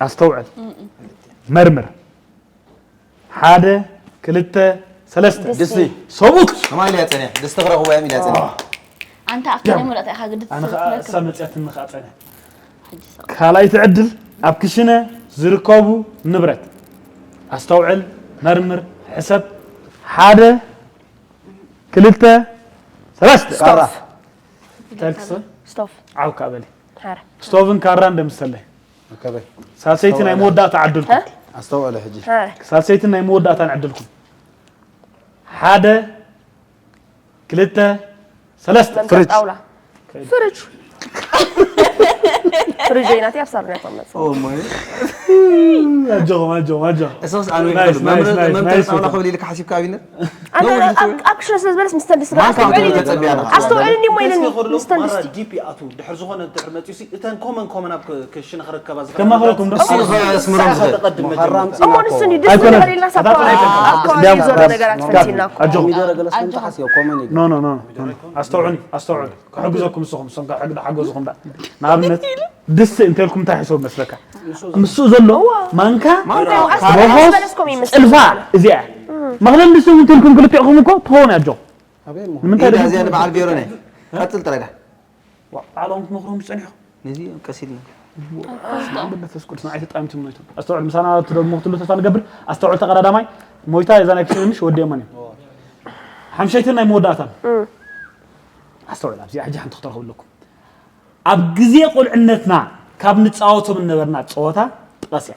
ኣስተውዕል። መርምር። ሓደ ክልተ ሰለስተ። ድስቲ። ሰብኡት። ከማን ኢላ ጸኒሐ። ድስቲ ክረኽቦ እያ ኢላ ጸኒሐ። ኣንታ ኣብታ ናይ መረጣ ኢኻ ግድፍ ኣነ ትብል ኸኣ ትነግር። እሳ መጽያትኒ ኸኣ ጸኒሐ። ሕጂ ሰው። ካልኣይቲ ዕድል ኣብ ክሽነ ዝርከቡ ንብረት። ኣስተውዕል፣ መርምር፣ ሕሰብ። ሓደ ክልተ ሰለስተ። ቃራ። እንታይ ኢልክሰ? ስቶፍ። ዓው ካበሊ። ሓረ። ስቶቭን ካራን ደምሰለይ። መርከበይ። ሳልሰይቲ ናይ መወዳእታ ዕድልኩም። ኣስተውዕለ ሕጂ። ሓረ። ሳልሰይትን ናይ መወዳእታን ዕድልኩም። ሓደ ክልተ ሰለስተ። መምሰል ጣውላ። ፍርጅ። ፍርጅ ናተይ ኣብ ሳሎን እያ ተቐመጥ። ኦ ማይ። ኣጆኹም ኣጆኹም ኣጆኹም። እሶስ ኣነ ናይስ፣ ናይስ፣ ናይስ፣ መምረ ናይስ። ጣውላ ክብል ኢልካ ሓሲብካ ኣቢነር። ኣነ ኣብ ኣብ ክሽነ ስለ ዝበለስ ምስተን ድስቲ ማንካ ኣስተውዕል ክትብል ኢሉ። ተጸቢያ ኣለኻ። ኣስተውዕል እንዲ እሞ ኢለኒ ንኽእሉ ምስተን ማራ ድስቲ። ዲፕ ይኣትው ድሕር ዝኾነ ድሕር መፂኡ ሲ እተን ኮመን ኮመን ኣብ ክሽነ ክረከባ ከማኽረኩም ዶ? እሱ ከስምሮም ዝኽእል። ተቐድም መጀመርታ እሞ ንሱ እንዲ ድስቲ ኣይኮነን። ንበል ኢልና ሳብ ከባቢ ኣታታ ኣካባቢ ኣይኮነን። ዞረ ነገራት ፈቲና እኮ። ኣጆኹም። ኮሚደረ ገለ ስለ እንተሓስዮ ኮመን እዩ። ኖ ኖ ኖ ኖ። ኣስተውዕሉ ኣስተውዕሉ። ክሕግዘኩም ንስኹም ንሶም ካብ ሕግዶ ሓገዝኹም ዳ። ንኣብነት ድስቲ እንተልኩም እንታይ ሕሰቡ መስለካ? ምስኡ ዘሎ ማንካ እንታይ ሮሆስ ዝበለስኩም ይመስል ጽልፋ እዚኣ። መኽደን ድስቲ እውን እንተልኩም ክልቲኹም እኮ ትኸውን ኣጆኹም። ኣበይ እሞ? ንምንታይ ኢዳ ደሞ እዚኣ ንበዓል ቢሮ ናይ ቀጽል ጥራይ ዳ። ባዕሎም ክመኽሮም ዝጸኒሑ። ነዚ ቀሲልና። መንፈስ ቅዱስ ንዓይ ተጣሚቱ ሞይቱ። ኣስተውዕል ምሳና ትደግሞ ክትሉ ተስፋ ንገብር። ኣስተውዕል ተቐዳዳማይ ሞይታ የዛ ናይ ክሽነ ምሽ ወዲኦመን እዮም። ሓምሸይትን ናይ መወዳእታን። ኣስተውዕል ኣብዚኣ ሕጂ ሓንቲ ክትረኽቡ ኣለኩም። ኣብ ግዜ ቁልዕነትና ካብ ንጻወቶም እነበርና ጸወታ ጥቀስ እያ።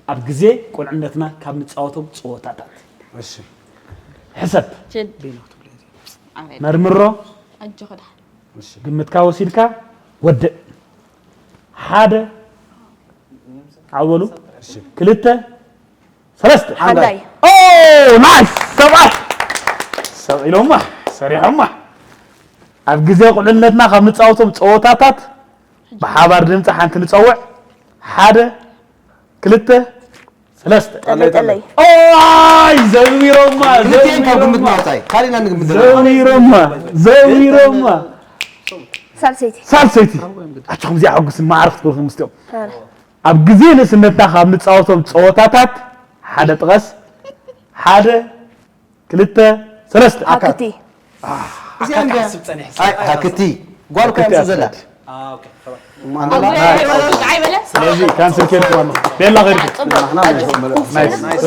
ኣብ ግዜ ቁልዕነትና ካብ ንጻወቶም ጸወታታት። እሺ። ሕሰብ። ችድ። በይና ክትብሉ እያ እዚኣ። መርምሮ። ኣጆኻ ደሓን። እሺ፣ ግምትካ ወሲድካ ወድእ። ሓደ፣ ዓወሉ። እሺ። ክልተ፣ ሰለስተ። ሓንዳይ። ኦ፣ ናይስ! ሰባት ሰቂሎማ፣ ሰሪሖማ። ኣብ ግዜ ቁልዕነትና ካብ ንጻወቶም ጸወታታት ብሓባር ድምፂ ሓንቲ ንጸውዕ። ሓደ፣ ክልተ፣ ሰለስተ። ጠለይ፣ ጠለይ። ኦይ፣ ዘዊሮማ፣ ክልቲኤን ካብ ግምት ዘዊሮማ። ናውፃይ። ካሊእና ንግምት ዘለና። ዘዊሮማ፣ ዘዊሮማ። ሳልሰይቲ። ሳልሰይቲ። ኣቸኹም እዚኣ ሕጉስ ማዕረ ክትብልኩም ምስቲኦም። ኣረ። ኣብ ግዜ ንእስነትና ካብ ንፃወቶም ፀወታታት ሓደ ጥቀስ። ሓደ፣ ክልተ፣ ሰለስተ። ኣካት። ኣክቲ። እዚኣ ኣካት እንደ-፣ ክሓስብ ጸኒሕ። ኣይ፣ ሃክቲ። ጓል እኮ ሃክቲ እያ ዘላ። ኣትፈድ። አ፣ ኦኬ፣ ተባዕ። ማን ኣቦ ደላ? ወልቃይ በለ። ስለዚ ካንስል ኬድኩም ኣለኹም። ቤላ ኸድኩም። ጽቡቕ። ናይስ። ናይስ።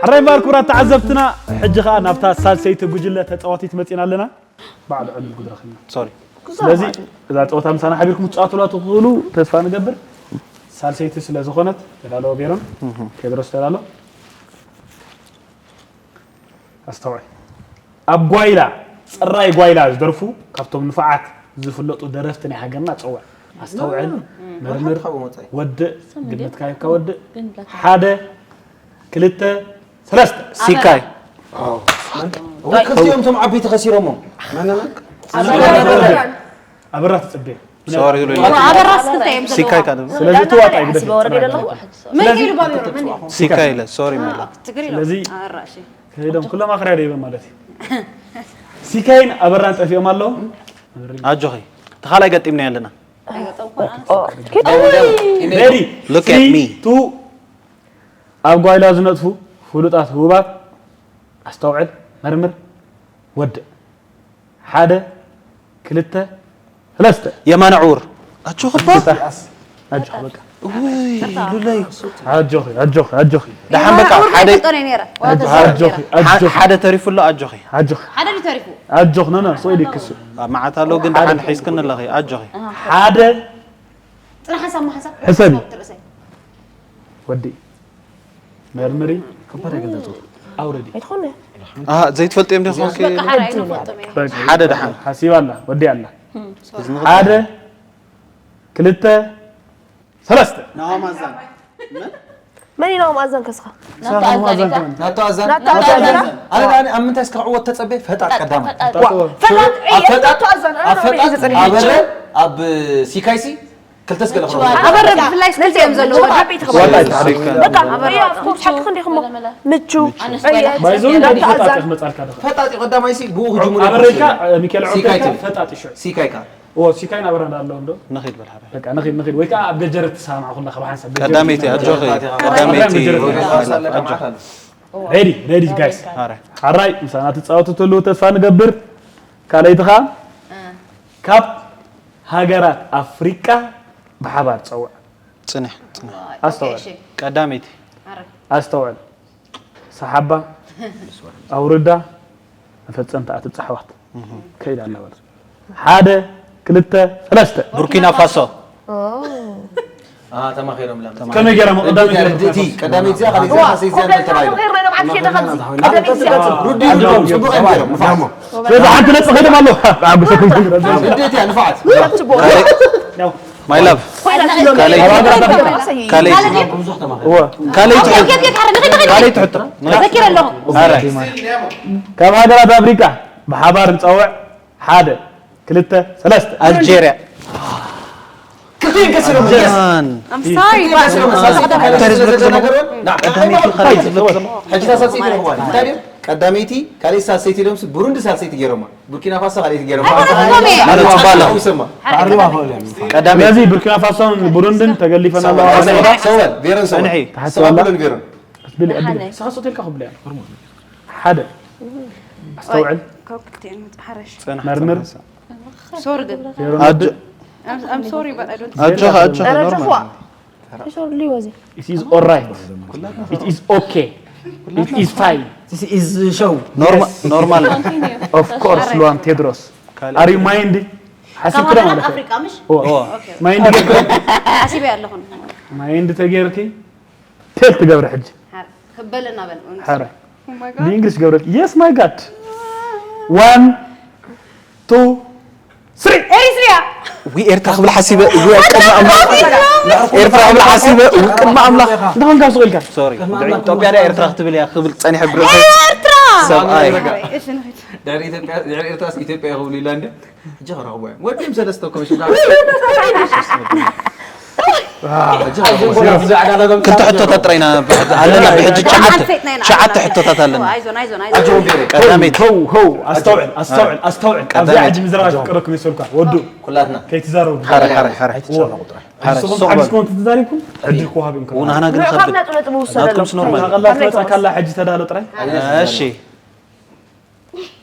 ሕራይ እምበኣር ክቡራት ተዓዘብትና፣ ሕጂ ኸኣ ናብታ ሳልሰይቲ ጉጅለ ተጻዋቲት መጺና ኣለና። በዓል ዕሉል ጉድረኽና። ሶሪ። ስለዚ እዛ ጸወታ ምሳና ሓቢርኩም ክትጻወቱላ ትኽእሉ ተስፋ ንገብር። ሳልሰይቲ ስለ ዝኾነት ተዳለወ ቤሮን፣ እህ። ቴድሮስ ተዳሎ። ኣስተውዕል። ኣብ ጓይላ፣ ጽራይ ጓይላ ዝደርፉ ካብቶም ንፉዓት ዝፍለጡ ደረፍቲ ናይ ሃገርና ጸውዕ። ኣስተውዕል፣ መርምር፣ ወድእ፣ ግምትካ ሂብካ ወድእ። ሓደ፣ ክልተ፣ ሰለስተ። ሲካይ። ወይ ክልቲኦም እቶም ዓበይቲ ከሲሮሞ። መን መን? ኣበራ ትጽበ። ሶሪ ኢሉ ኢሉ። ኣበራ ስክተ እዮም ዘለዉ። ሲካይ ካለ። ስለዚ ትዋጣ ይግደፍ። መን ኢሉ ባቢሮ? መን ኢሉ? ሲካይ ኢለ፣ ሶሪ መላ። ትግሪ ኢሉ። ስለዚ ኣበራ፣ እሺ። ከይዶም ኩሎም ኣኽርያ ደይበ ማለት እዩ። ሲካይን ኣበራን ጠፊኦም ኣለዉ። ኣጆኺ። እቲ ካልኣይ ገጢምና ኣለና። ሬዲ? Look at me. ቱ ኣብ ጓይላ ዝነጥፉ ፍሉጣት ህቡባት ኣስተውዕል፣ መርምር፣ ወድእ። ሓደ፣ ክልተ፣ ሰለስተ። የማነ ዕዉር። ኣጆኺ እባ። ኣጆኺ በቃ። ውይ፣ ሉለይ። ኣጆኺ፣ ኣጆኺ፣ ኣጆኺ። ደሓን በቃ፣ የማነ ዕዉር ሓደ፣ ኣይፈልጦን እየ ነይረ። ኣጆኺ፣ ኣጆኺ። ሓደ ተሪፉ ኣሎ፣ ኣጆኺ። ኣጆኺ። ሓደ ድዩ ተሪፉ? ኣጆኺ፣ ኖ፣ ኖ፣ ሰው ይልክሱ። ኣብ መዓት ኣሎ፣ ግን ሓደ ደሓን ሒዝክኒ ኣለኺ፣ ኣጆኺ። ሓደ። ጥራሕ ሓንሳብ ሓንሳብ ሕሰቢ። ወዲ። መርምሪ። ከባድ ኣይገልጸጽ። ኣውረዲ። ኣይትኾነ። ኣሃ፣ ዘይትፈልጥዮም ዲኹም? ኦኬ። በቃ ሓደ ኣይንፈልጦም እየ። በቃ። ሓደ ደሓን። ሓሲባ ኣላ፣ ወዲ ኣላ። እም፣ ሶሪ። ሓደ፣ ክልተ፣ ሰለስተ። ናሆም ኣዛን። መን? መን እዩ ናሆም ኣዛን ከስኻ? ናቶ ኣዛን እካ። ናቶ ኣዛን። ናቶ ኣዛን። ኣነ፣ ኣነ ኣብ ምንታይ እስከ ክዕወት ተጸበየ? ፈጣጥ ቀዳማይ። ፈጣጥ። ዋ፣ ፈጣጥ፣ ኣብ ፈጣጥ፣ ናቶ ኣዛን። ኣብ ኣነ ፈጣጥ፣ ሒዘ ጸኒሐ። ኣብ በረ፣ ኣብ ሲካይሲ፣ ክልተስ ገለ ክኸውን። ኣበረ ብፍላይ ስክልተ እዮም ዘለዉ። ዓበይቲ ወጣ ይተሓደግ። በቃ፣ ኣበረ ኣብ ወጣ። ስፖርት ሓቂ ክንዲኹም እሞ። ምቹ። ኣነስ ዕየት፣ ባይዞን ናቶ እንታይ ኣዛን። ፈጣጥ መጻልካ ዶ? ፈጣጥ እዩ ቀዳማይ ሲ ብኡ ክጅምሩ ኣበረ ኢልካ፣ ሚካኤል ዓወት ሲካይቱ። ፈጣጥ እዩ ሽዑ። ሲካይካ። ኦ፣ ሲካይን ኣበራን ኣለዉ እንዶ? ንኺድ በል ሓደ። በቃ፣ ንኺድ፣ ንኺድ። ወይ ከኣ ኣብ ገጀረት ትሰማማዕ ኩላ ካብ ሓንሳብ ገጀረት ቀዳመይቲ፣ ትሰማማዕ። ኣጆኺ፣ ቀዳመይቲ፣ ቀዳመይቲ፣ ኣጆኺ። ቀዳመይቲ። ሬዲ፣ ሬዲ፣ ጋይስ። ኣረ። ሓራይ፣ ምሳና ትጻወቱ ትህልዉ ተስፋ ንገብር። ካልኣይቲ ኸኣ፣ እ። ካብ ሃገራት ኣፍሪቃ ብሓባር ጸውዕ። ጽንሕ፣ ጽንሕ። ኣስተውዕል። እሺ። ቀዳመይቲ። ኣረ። ኣስተውዕል። ሰሓባ፣ ኣውርዳ፣ መፈጸምታ ኣትብጻሕ ኣሕዋት። እህ። ከይዳ ኣለወል። ሓደ፣ ክልተ፣ ሰለስተ። ቡርኪና ፋሶ። ኦ። አ፣ ተማኺሮም ላም። ከመይ ገይሮም? ቀዳመይቲ ርድእቲ፣ ቀዳመይቲ እዚኣ፣ ካልኣይቲ እዚኣ፣ ዋ፣ ሳልሰይቲ እዚኣ ኮምፒተር እንዳተባሂሉ። ተማኺርና ኢና፣ ንብዓት ኬዳ ከምዚ። ቀዳመይቲ እዚኣ። ርድእቲ ኢሎም፣ ጽቡቕ እዮም ገይሮም፣ ንፋዕ። ስለዚ ሓንቲ ነጥቢ ከይዶም ኣለዉ። ብዓጉሰኩም። ርድእቲ እያ፣ ንፋዓት። My love። ኮይና ካልኣይቲ። ካልኣይቲ። ካልኣይቲ። እወ። ካልኣይቲ። ካልኣይቲ ሕቶ። ዘኪረ ኣለኹ። ኣረ። ዘኪረ ኣለኹ። ኣረ። ካብ ሃገራት ኣፍሪቃ ብሓባር ንጸውዕ። ሓደ፣ ክልተ፣ ሰለስተ። ኣልጀርያ። ክልቲኤን ከሲሮም። ማን? I'm sorry፣ ክልቲኤን ከሲሮም። ሳልሳይ ቀዳማይ ቀዳመይቲ ዝብለካ ዘሎ። ሕጂ እታ ሳልሰይቲ ረኽብዋ። እንታይ ድዩ? ቀዳመይቲ፣ ካልኣይቲ ሳልሰይቲ ኢሎምሲ፣ ብሩንዲ ሳልሰይቲ ገይሮማ። ቡርኪና ፋሶ ካልኣይቲ ገይሮማ። ኣይኮነን፣ ኣይኮነን። ማለት ጽባላ። ይሰማ። ተዓሪባ ኾነ። ቀዳመይቲ። ስለዚ ቡርኪና ፋሶን ብሩንድን ተገሊፈን ኣለዋ። ሰዋል፣ ሰዋል፣ ቬሮን ሰዋል። እንሒ። ተሓስባ ኣላ? ሰዋል ብለን ቬሮን። ብሊ፣ ብሊ። ሓደ። ንስኻ ሶቴልካ ክብለያ። ሓደ። ኣስተውዕል። ካብ ክልቲኤን ሓረሽ። ጽናሕ፣ መርምር። ጽናሕ። ሶሪ ግን። ቬሮን ኣጆ-፣ I'm, I'm sorry, but I don't ኣጆኻ፣ ኣጆኻ፣ ኧረ ኖርማል። ጆኹዋ። ሶሪ ሊወዚ። It is all right. It is okay. It is fine. This is show. ኖርማ-፣ ኖርማል። Of course, ሉዋን ቴድሮስ። ካልእ። Are you mind? ካብ ሓሲብክዶ ሃገራት ማለት እዩ። ኣፍሪቃ ምሽ ኦ፣ ኦ ማይንድ ገብረ ሓሲበ ኣለኹን። ማይንድ ተጌርኪ ቴል ትገብሪ ሕጂ። ሓር ክበለና በል። ሓረ Oh my god። ብእንግሊሽ ገብረ yes my god one two three ኤሪትሪያ ዊ ኤርትራ ክብል ሓሲበ ዊ ቅድሚ ኣምላኽ ኤርትራ ክብል ሓሲበ ዊ ቅድሚ ኣምላኽ እንታይ ኮንካ ስቕ ኢልካ? ሶሪ ኢትዮጵያ ድያ ኤርትራ ክትብል እያ ክብል ጸኒሐ ብርእሰይ ኤርትራ ሰብኣይ እሺ ንኺድ። ድሕሪ ኢትዮጵያ ድሕሪ ኤርትራስ ኢትዮጵያ ይኸብሉ ኢላ እንደ ሕጂ ክረኽቦ እዮም ወዲም ሰለስተ ኮሚሽን ክልተ ሕቶታት ጥራይና ኣለና ብሕጂ ትሽዓተ ትሽዓተ ሕቶታት ኣለና ኣይዞን ኣይዞን ኣይዞን ቀዳመይቲ ሆው ሆው ኣስተውዕል ኣስተውዕል ኣስተውዕል ኣብዚ ቀዳመይቲ። ሕጂ ምዝራብ ፍቅረኩም ይሰልኳ ወዱ ኩላትና ከይትዛረቡ ሓረ ሓረ ሓረ ንስኹም ሓዲስኩም ተተዛሪብኩም ዕድል ክወሃብ እዮም ከለና ውናህና ግን ካብ ከብድ ነጥብ ነጥብ ውሰደሎም ናትኩም ስኖርማል ናቐላ ትመፃ ካላ ሕጂ ተዳሎ ጥራይ እሺ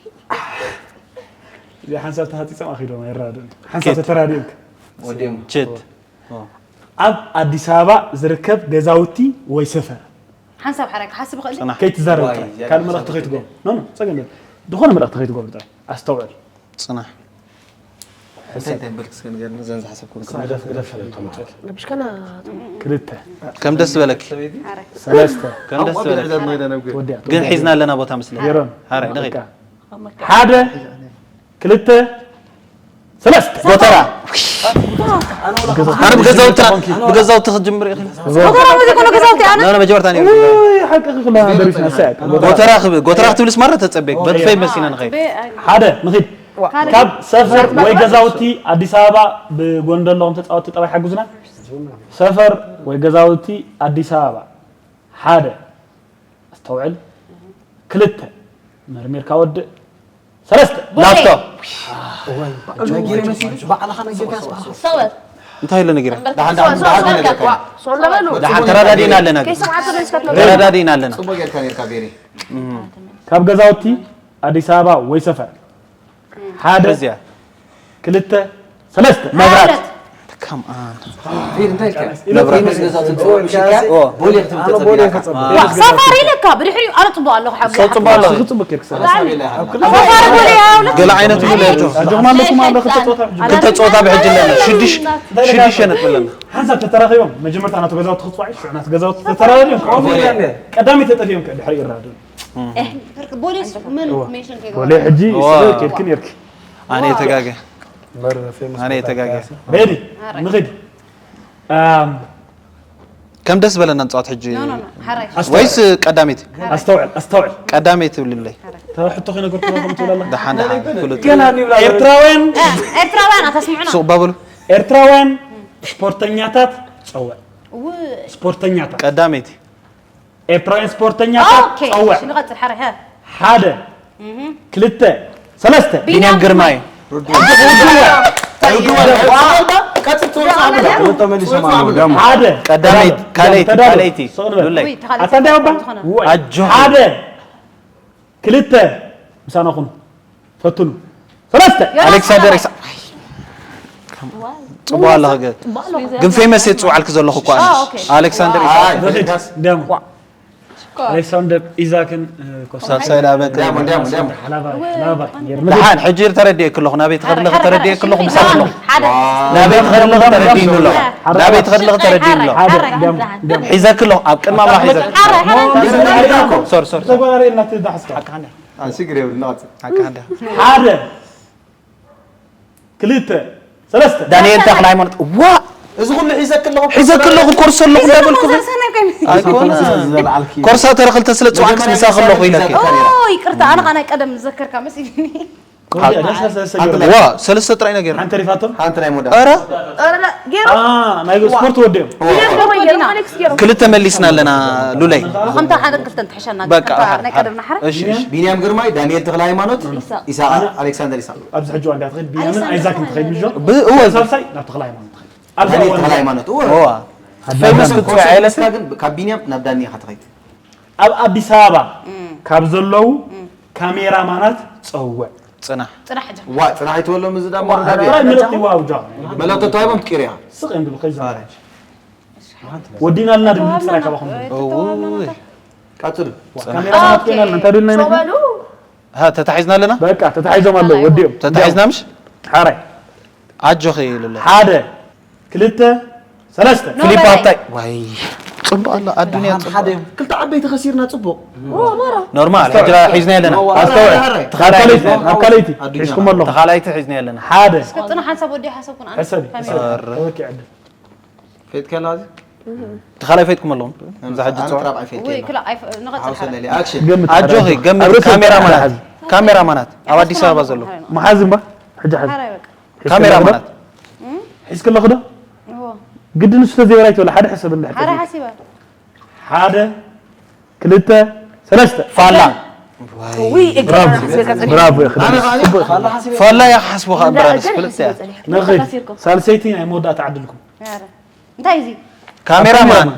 እዚኣ ሓንሳብ ተሃፂፆም ኣኺዶም ኣይረዳድኡን ሓንሳብ ኬት። ተተራዲኡልክ ወዲም ችት ኣብ ኣዲስ ኣበባ ዝርከብ ገዛውቲ ወይ ሰፈር ሓንሳብ ሓራይ ክሓስብ ይኽእል ጽናሕ ከይትዛረብ ዋይ፣ ጥራይ እዚኣ ካልእ ሓንሳብ መልእኽቲ ከይትገብሩ ኖ ኖ ፀገም የለን ዝኾነ መልእኽቲ ከይትገብሩ ጥራይ ኣስተውዕል ጽናሕ እንታይ እንታይ በልክ እስከ ንገርኒ ዘን ዝሓሰብኩም ረብሽከና ክልተ ከም ደስ ዝበለኪ ሰለስተ ከም ደስ ዝበለኪ ወዲያ ግን ሒዝና ኣለና ቦታ ምስለ ገይሮም ሓረ ንኺድ በቃ ሓደ ክልተ ሰለስተ ጎተራ ኣነ ብገዛውትና ብገዛውቲ ክትጅምር ኢኺ ጎተራ ወይ ዘይኮነ ገዛውቲ ኣነ ና መጀመርታ ነይሩ ውይ ሓቂ ክላ ደሪስና ሳያቅ ጎተራ ክብል ጎተራ ክትብልስ ማራ ተጸበየክ በቲ ፌመስ ኢና ንኸይድ ሓደ ንኺድ ካብ ሰፈር ወይ ገዛውቲ ኣዲስ ኣበባ ብጎንደር ኣለኹም ተፃወትቲ ጠባይ ሓግዙና ሰፈር ወይ ገዛውቲ ኣዲስ ኣበባ ሓደ ኣስተውዕል ክልተ መርሚርካ ወድእ ሰለስተ ላፍቶ ሰበት እንታይ ኢለ ነጊረ ሶንዳ በሉ ደሓን ተረዳዲእና ኣለና ግን ከይሰማዕቱ ዶ ደሓን ተረዳዲእና ኣለና ግን ከይሰማዕቱ ዶ ይስከት ተረዳዲእና ኣለና ጽቡቅ ጌርካ ኔርካ ቤሪ ካብ ገዛውቲ ኣዲስ ኣበባ ወይ ሰፈር ሓደ እዚያ ክልተ ሰለስተ መብራት ከም ቤሪ እንታይ ኢልካ መብራት። ፌመስ ገዛ ትንጽኦ ምሽካ ኦ ቦሌ ክትብል ተጸቢላካ ዋ ሰፋሪ ኢለካ ብድሕሪኡ ኣነ ጽቡቅ ኣለኹ ሓጎ ሰው ጽቡቅ ኣሎ ጽቡቅ ጌርክ ሰለስተ ቤላ ሰፋሪ ቦሌ ያው ኣጆኹም ኣለኩም ኣለኹም ገለ ዓይነት ይብሉ ክልተ ጾታ ብሕጂ ኣለና ሽዱሽ ሽዱሽ ነጥብ ኣለና ሓንሳብ ተተራኺቦም መጀመርታ ናቱ ገዛውቲ ክፅዋዕ ሽዑ ናቱ ገዛውቲ ተተራኺቦም ቀዳሚ ተጠፊኦም ከ ድሕሪ ይራዱ ቦሌስ መን ሜንሽን ከይገባ ወለ ሕጂ ዋ። ኬድኪ ኔርኪ ኣነ የተጋገ ኣነ የተጋገ ቤዲ ንኺድ ኣም፣ ከም ደስ በለና ንጻወት ሕጂ ኖ ኖ ኖ ሓራይ ኣስተውዕል ወይስ ቀዳሚት ኣስተውዕል ኣስተውዕል ቀዳሚት ትብልለይ ተሕቶ ከይነገርኩ ከም ትብላ ደሓን ደሓን ፍሉጥ ገና ኒብላ ኤርትራውያን ኣስምዑና ሱቕ ባብሉ ኤርትራውያን ስፖርተኛታት ጸውዕ ው- ስፖርተኛታት ቀዳመይቲ ኤርትራውያን ስፖርተኛታት ኦኬ ጸውዕ እሺ ንቐጽል ሓረ ሀ ሓደ ክልተ ሰለስተ ቢንያም ግርማይ ቀጥል ትወጽእ ኣምላ ሓደ ቀዳመይቲ ተዳሉ። ካልኣይቲ ሰው ንበል። ሉለይ ወይ ተኻለ ኣታ እንታይ ኣባ ዝኾነ ወይ ኣጆኹም። ሓደ ክልተ ምሳና ኩኑ ፈትኑ ሰለስተ ዮናስ ኣሌክሳንደር ተኻለ። ኢሳ ጽቡቅ ኣለኸ ገ- ግን ፌመስ የጽውዓልክ ዘለኹ እኳ ኣነ። አ፣ ኦኬ። ኣሌክሳንደር ኢሳ ደሞ ኣሌክሳንደር ኢዛክን ኮስታ ሳሳይ ላበ ሓላባ ሓላባ ደሓን ሕጂ ተረዲኤ ከለኹ ናበይ ትኸድ ኣለኹ ተረዲኤ ከለኹ ምሳሌ ኣለኹ ሓደ ናበይ ትኸድ ኣለኹ ተረዲእኒ ኣለኹ ናበይ ትኸድ ኣለኹ ተረዲእኒ ኣለኹ ሓደ ሒዘክ ኣለኹ ኣብ ቅድሚ ኣምላኽ ሒዘክ ሓረ ሓረ ሶሪ ሶሪ ተጓራሪ እናትዳሕስካ ሽግር የብሉ ንቐጽል ሓቂ ሓደ ሓደ ክልተ ሰለስተ ዳንኤል ተኽለ ሃይማኖት ዋ እዚ ኩሉ ሒዘክ ኣለኹ ሒዘክ ኣለኹ ኮርሶ ኣለኹ እንዳበልኩ ሰናይ ከሚ ኣይኮነ ዘለዓልኪ ኮርሳ ተረኽል ተስለ ጽዋዕክ ምሳ ከለኹ ኢለክ ኦ ይቅርታ ኣነ ኸዓ ናይ ቀደም ዝዘከርካ መሲልኒ ዋ ሰለስተ ጥራይ ነገር ሓንቲ ሪፋቶም ሓንቲ ናይ ሞዳ ኧረ ኧረ ላ- ገይሩ ናይ ስፖርት ወዲኦም ገይሩ ገይሩ ኣሌክስ ገይሩ ክልተ መሊስና ኣለና ሉለይ ከምታ ሓደ ክልተ እንትሕሸና በቃ ናይ ቀደምና ሓረ እሺ እሺ ቢንያም ግርማይ ዳንኤል ተኽለ ሃይማኖት ኢሳቅ ኢሳቅ ኣሌክሳንደር ኢሳቅ ኣብዚ ሕጂ ዋንዳ ትኸይድ ቢንያምን ኣይዛክን ትኸይድ ምሽ ብ- እወ ሳልሳይ ናብ ተኽለ ሃይማኖት ትኸይድ ኣብዚ ዳንኤል እዋን ተኽለ ሃይማኖት እወ እዋ ፌመስ ክትጽውዕ ኣይለካ ግን ካብ ቢንያም ናብ ዳኒ ኢኻ ትኸይድ ኣብ ኣዲስ ኣበባ ካብ ዘለዉ ካሜራማናት ጸውዕ ጽናሕ ጽናሕ ጀ ዋ ጽናሕ ኣይትበሎም እዚ ዳሞ ወረዳ ጥራይ መልእኽቲ ዋው ጃ መለክቶ ተዋሂቦም ትቂር ኢኻ ስቕ እንድሉ ከይዛ ወዲና ኣለና ድምፅ ጥራይ ካባኹም እውይ ቀጽሉ ካሜራማናት ኮይና ኣለና እንታይ ደልና ኢና ጸወሉ ሃ ተታሒዝና ኣለና በቃ ተታሒዞም ኣለዉ ወዲኦም ተታሒዝና ምሽ ሓራይ ኣጆኺ ሉለ። ሓደ ክልተ ሰለስተ። ፊሊፖ በላይ። ኣታይ ዋይ ጽቡቅ ኣሎ ኣዱንያ ጽቡቅ። ክልተ ዓበይቲ ከሲርና ጽቡቅ። ኖርማል ሕጂ ሒዝና ኣለና። ኣስተውዕል። ሃራይ። ናብ ካልኣይቲ ናብ ካልኣይቲ ኣዱኛ። ሒዝኩም ኣለኹም። ተኻላይቲ ሒዝና ኣለና። ሓደ ቅጽና ሓንሳብ ወዲ ሓሰብኩን ኣነ ሕሰቢ ከመይ ሕሰቢ። ኧረ። ተወኪ ዕድል። ከይድ ከላ እዚ ተኻላይ ፈይትኩም ኣለኹም። እዛ ሕጂ ኣነ ጽዋዕ ጥራብ ኣይፈይድ ወይ የለን። ክላ ኣይፍ- ንቐጽል ሓው ሓረ ሰለሊ ኣክሽን። ገምት ኣጆኺ ሓደ። ገምት ኣብ ርእሲ ካሜራ ሓደ ማናት ሓዝ። ካሜራ ማናት ኣብ ኣዲስ ኣበባ ዘለኹም። መሓዝ እምባ ሕጂ ሓዝ። ሓራይ በቃ ካሜራ ማናት ሒዝክለኹ ዶ? እዎ ግድን ንሱ ተዘይበላ ኣይትበላ ሓደ ሕሰብ እንድሕር ሓረ ተዘይ- ሓሲበ ሓደ ክልተ ሰለስተ። ፋላ ውይ እግራ ዝገጸ ብራቮ ይኽእል። ኣነ ኻሊ ካላ ሓሲበ ፋላ እያ ክሓስቦ ከኣ ብራንስ ፍልጥ እያ። ነኺ ሳልሰይቲ ናይ መወዳእታ ዕድልኩም። ያረ እንታይ እዚ ካሜራማን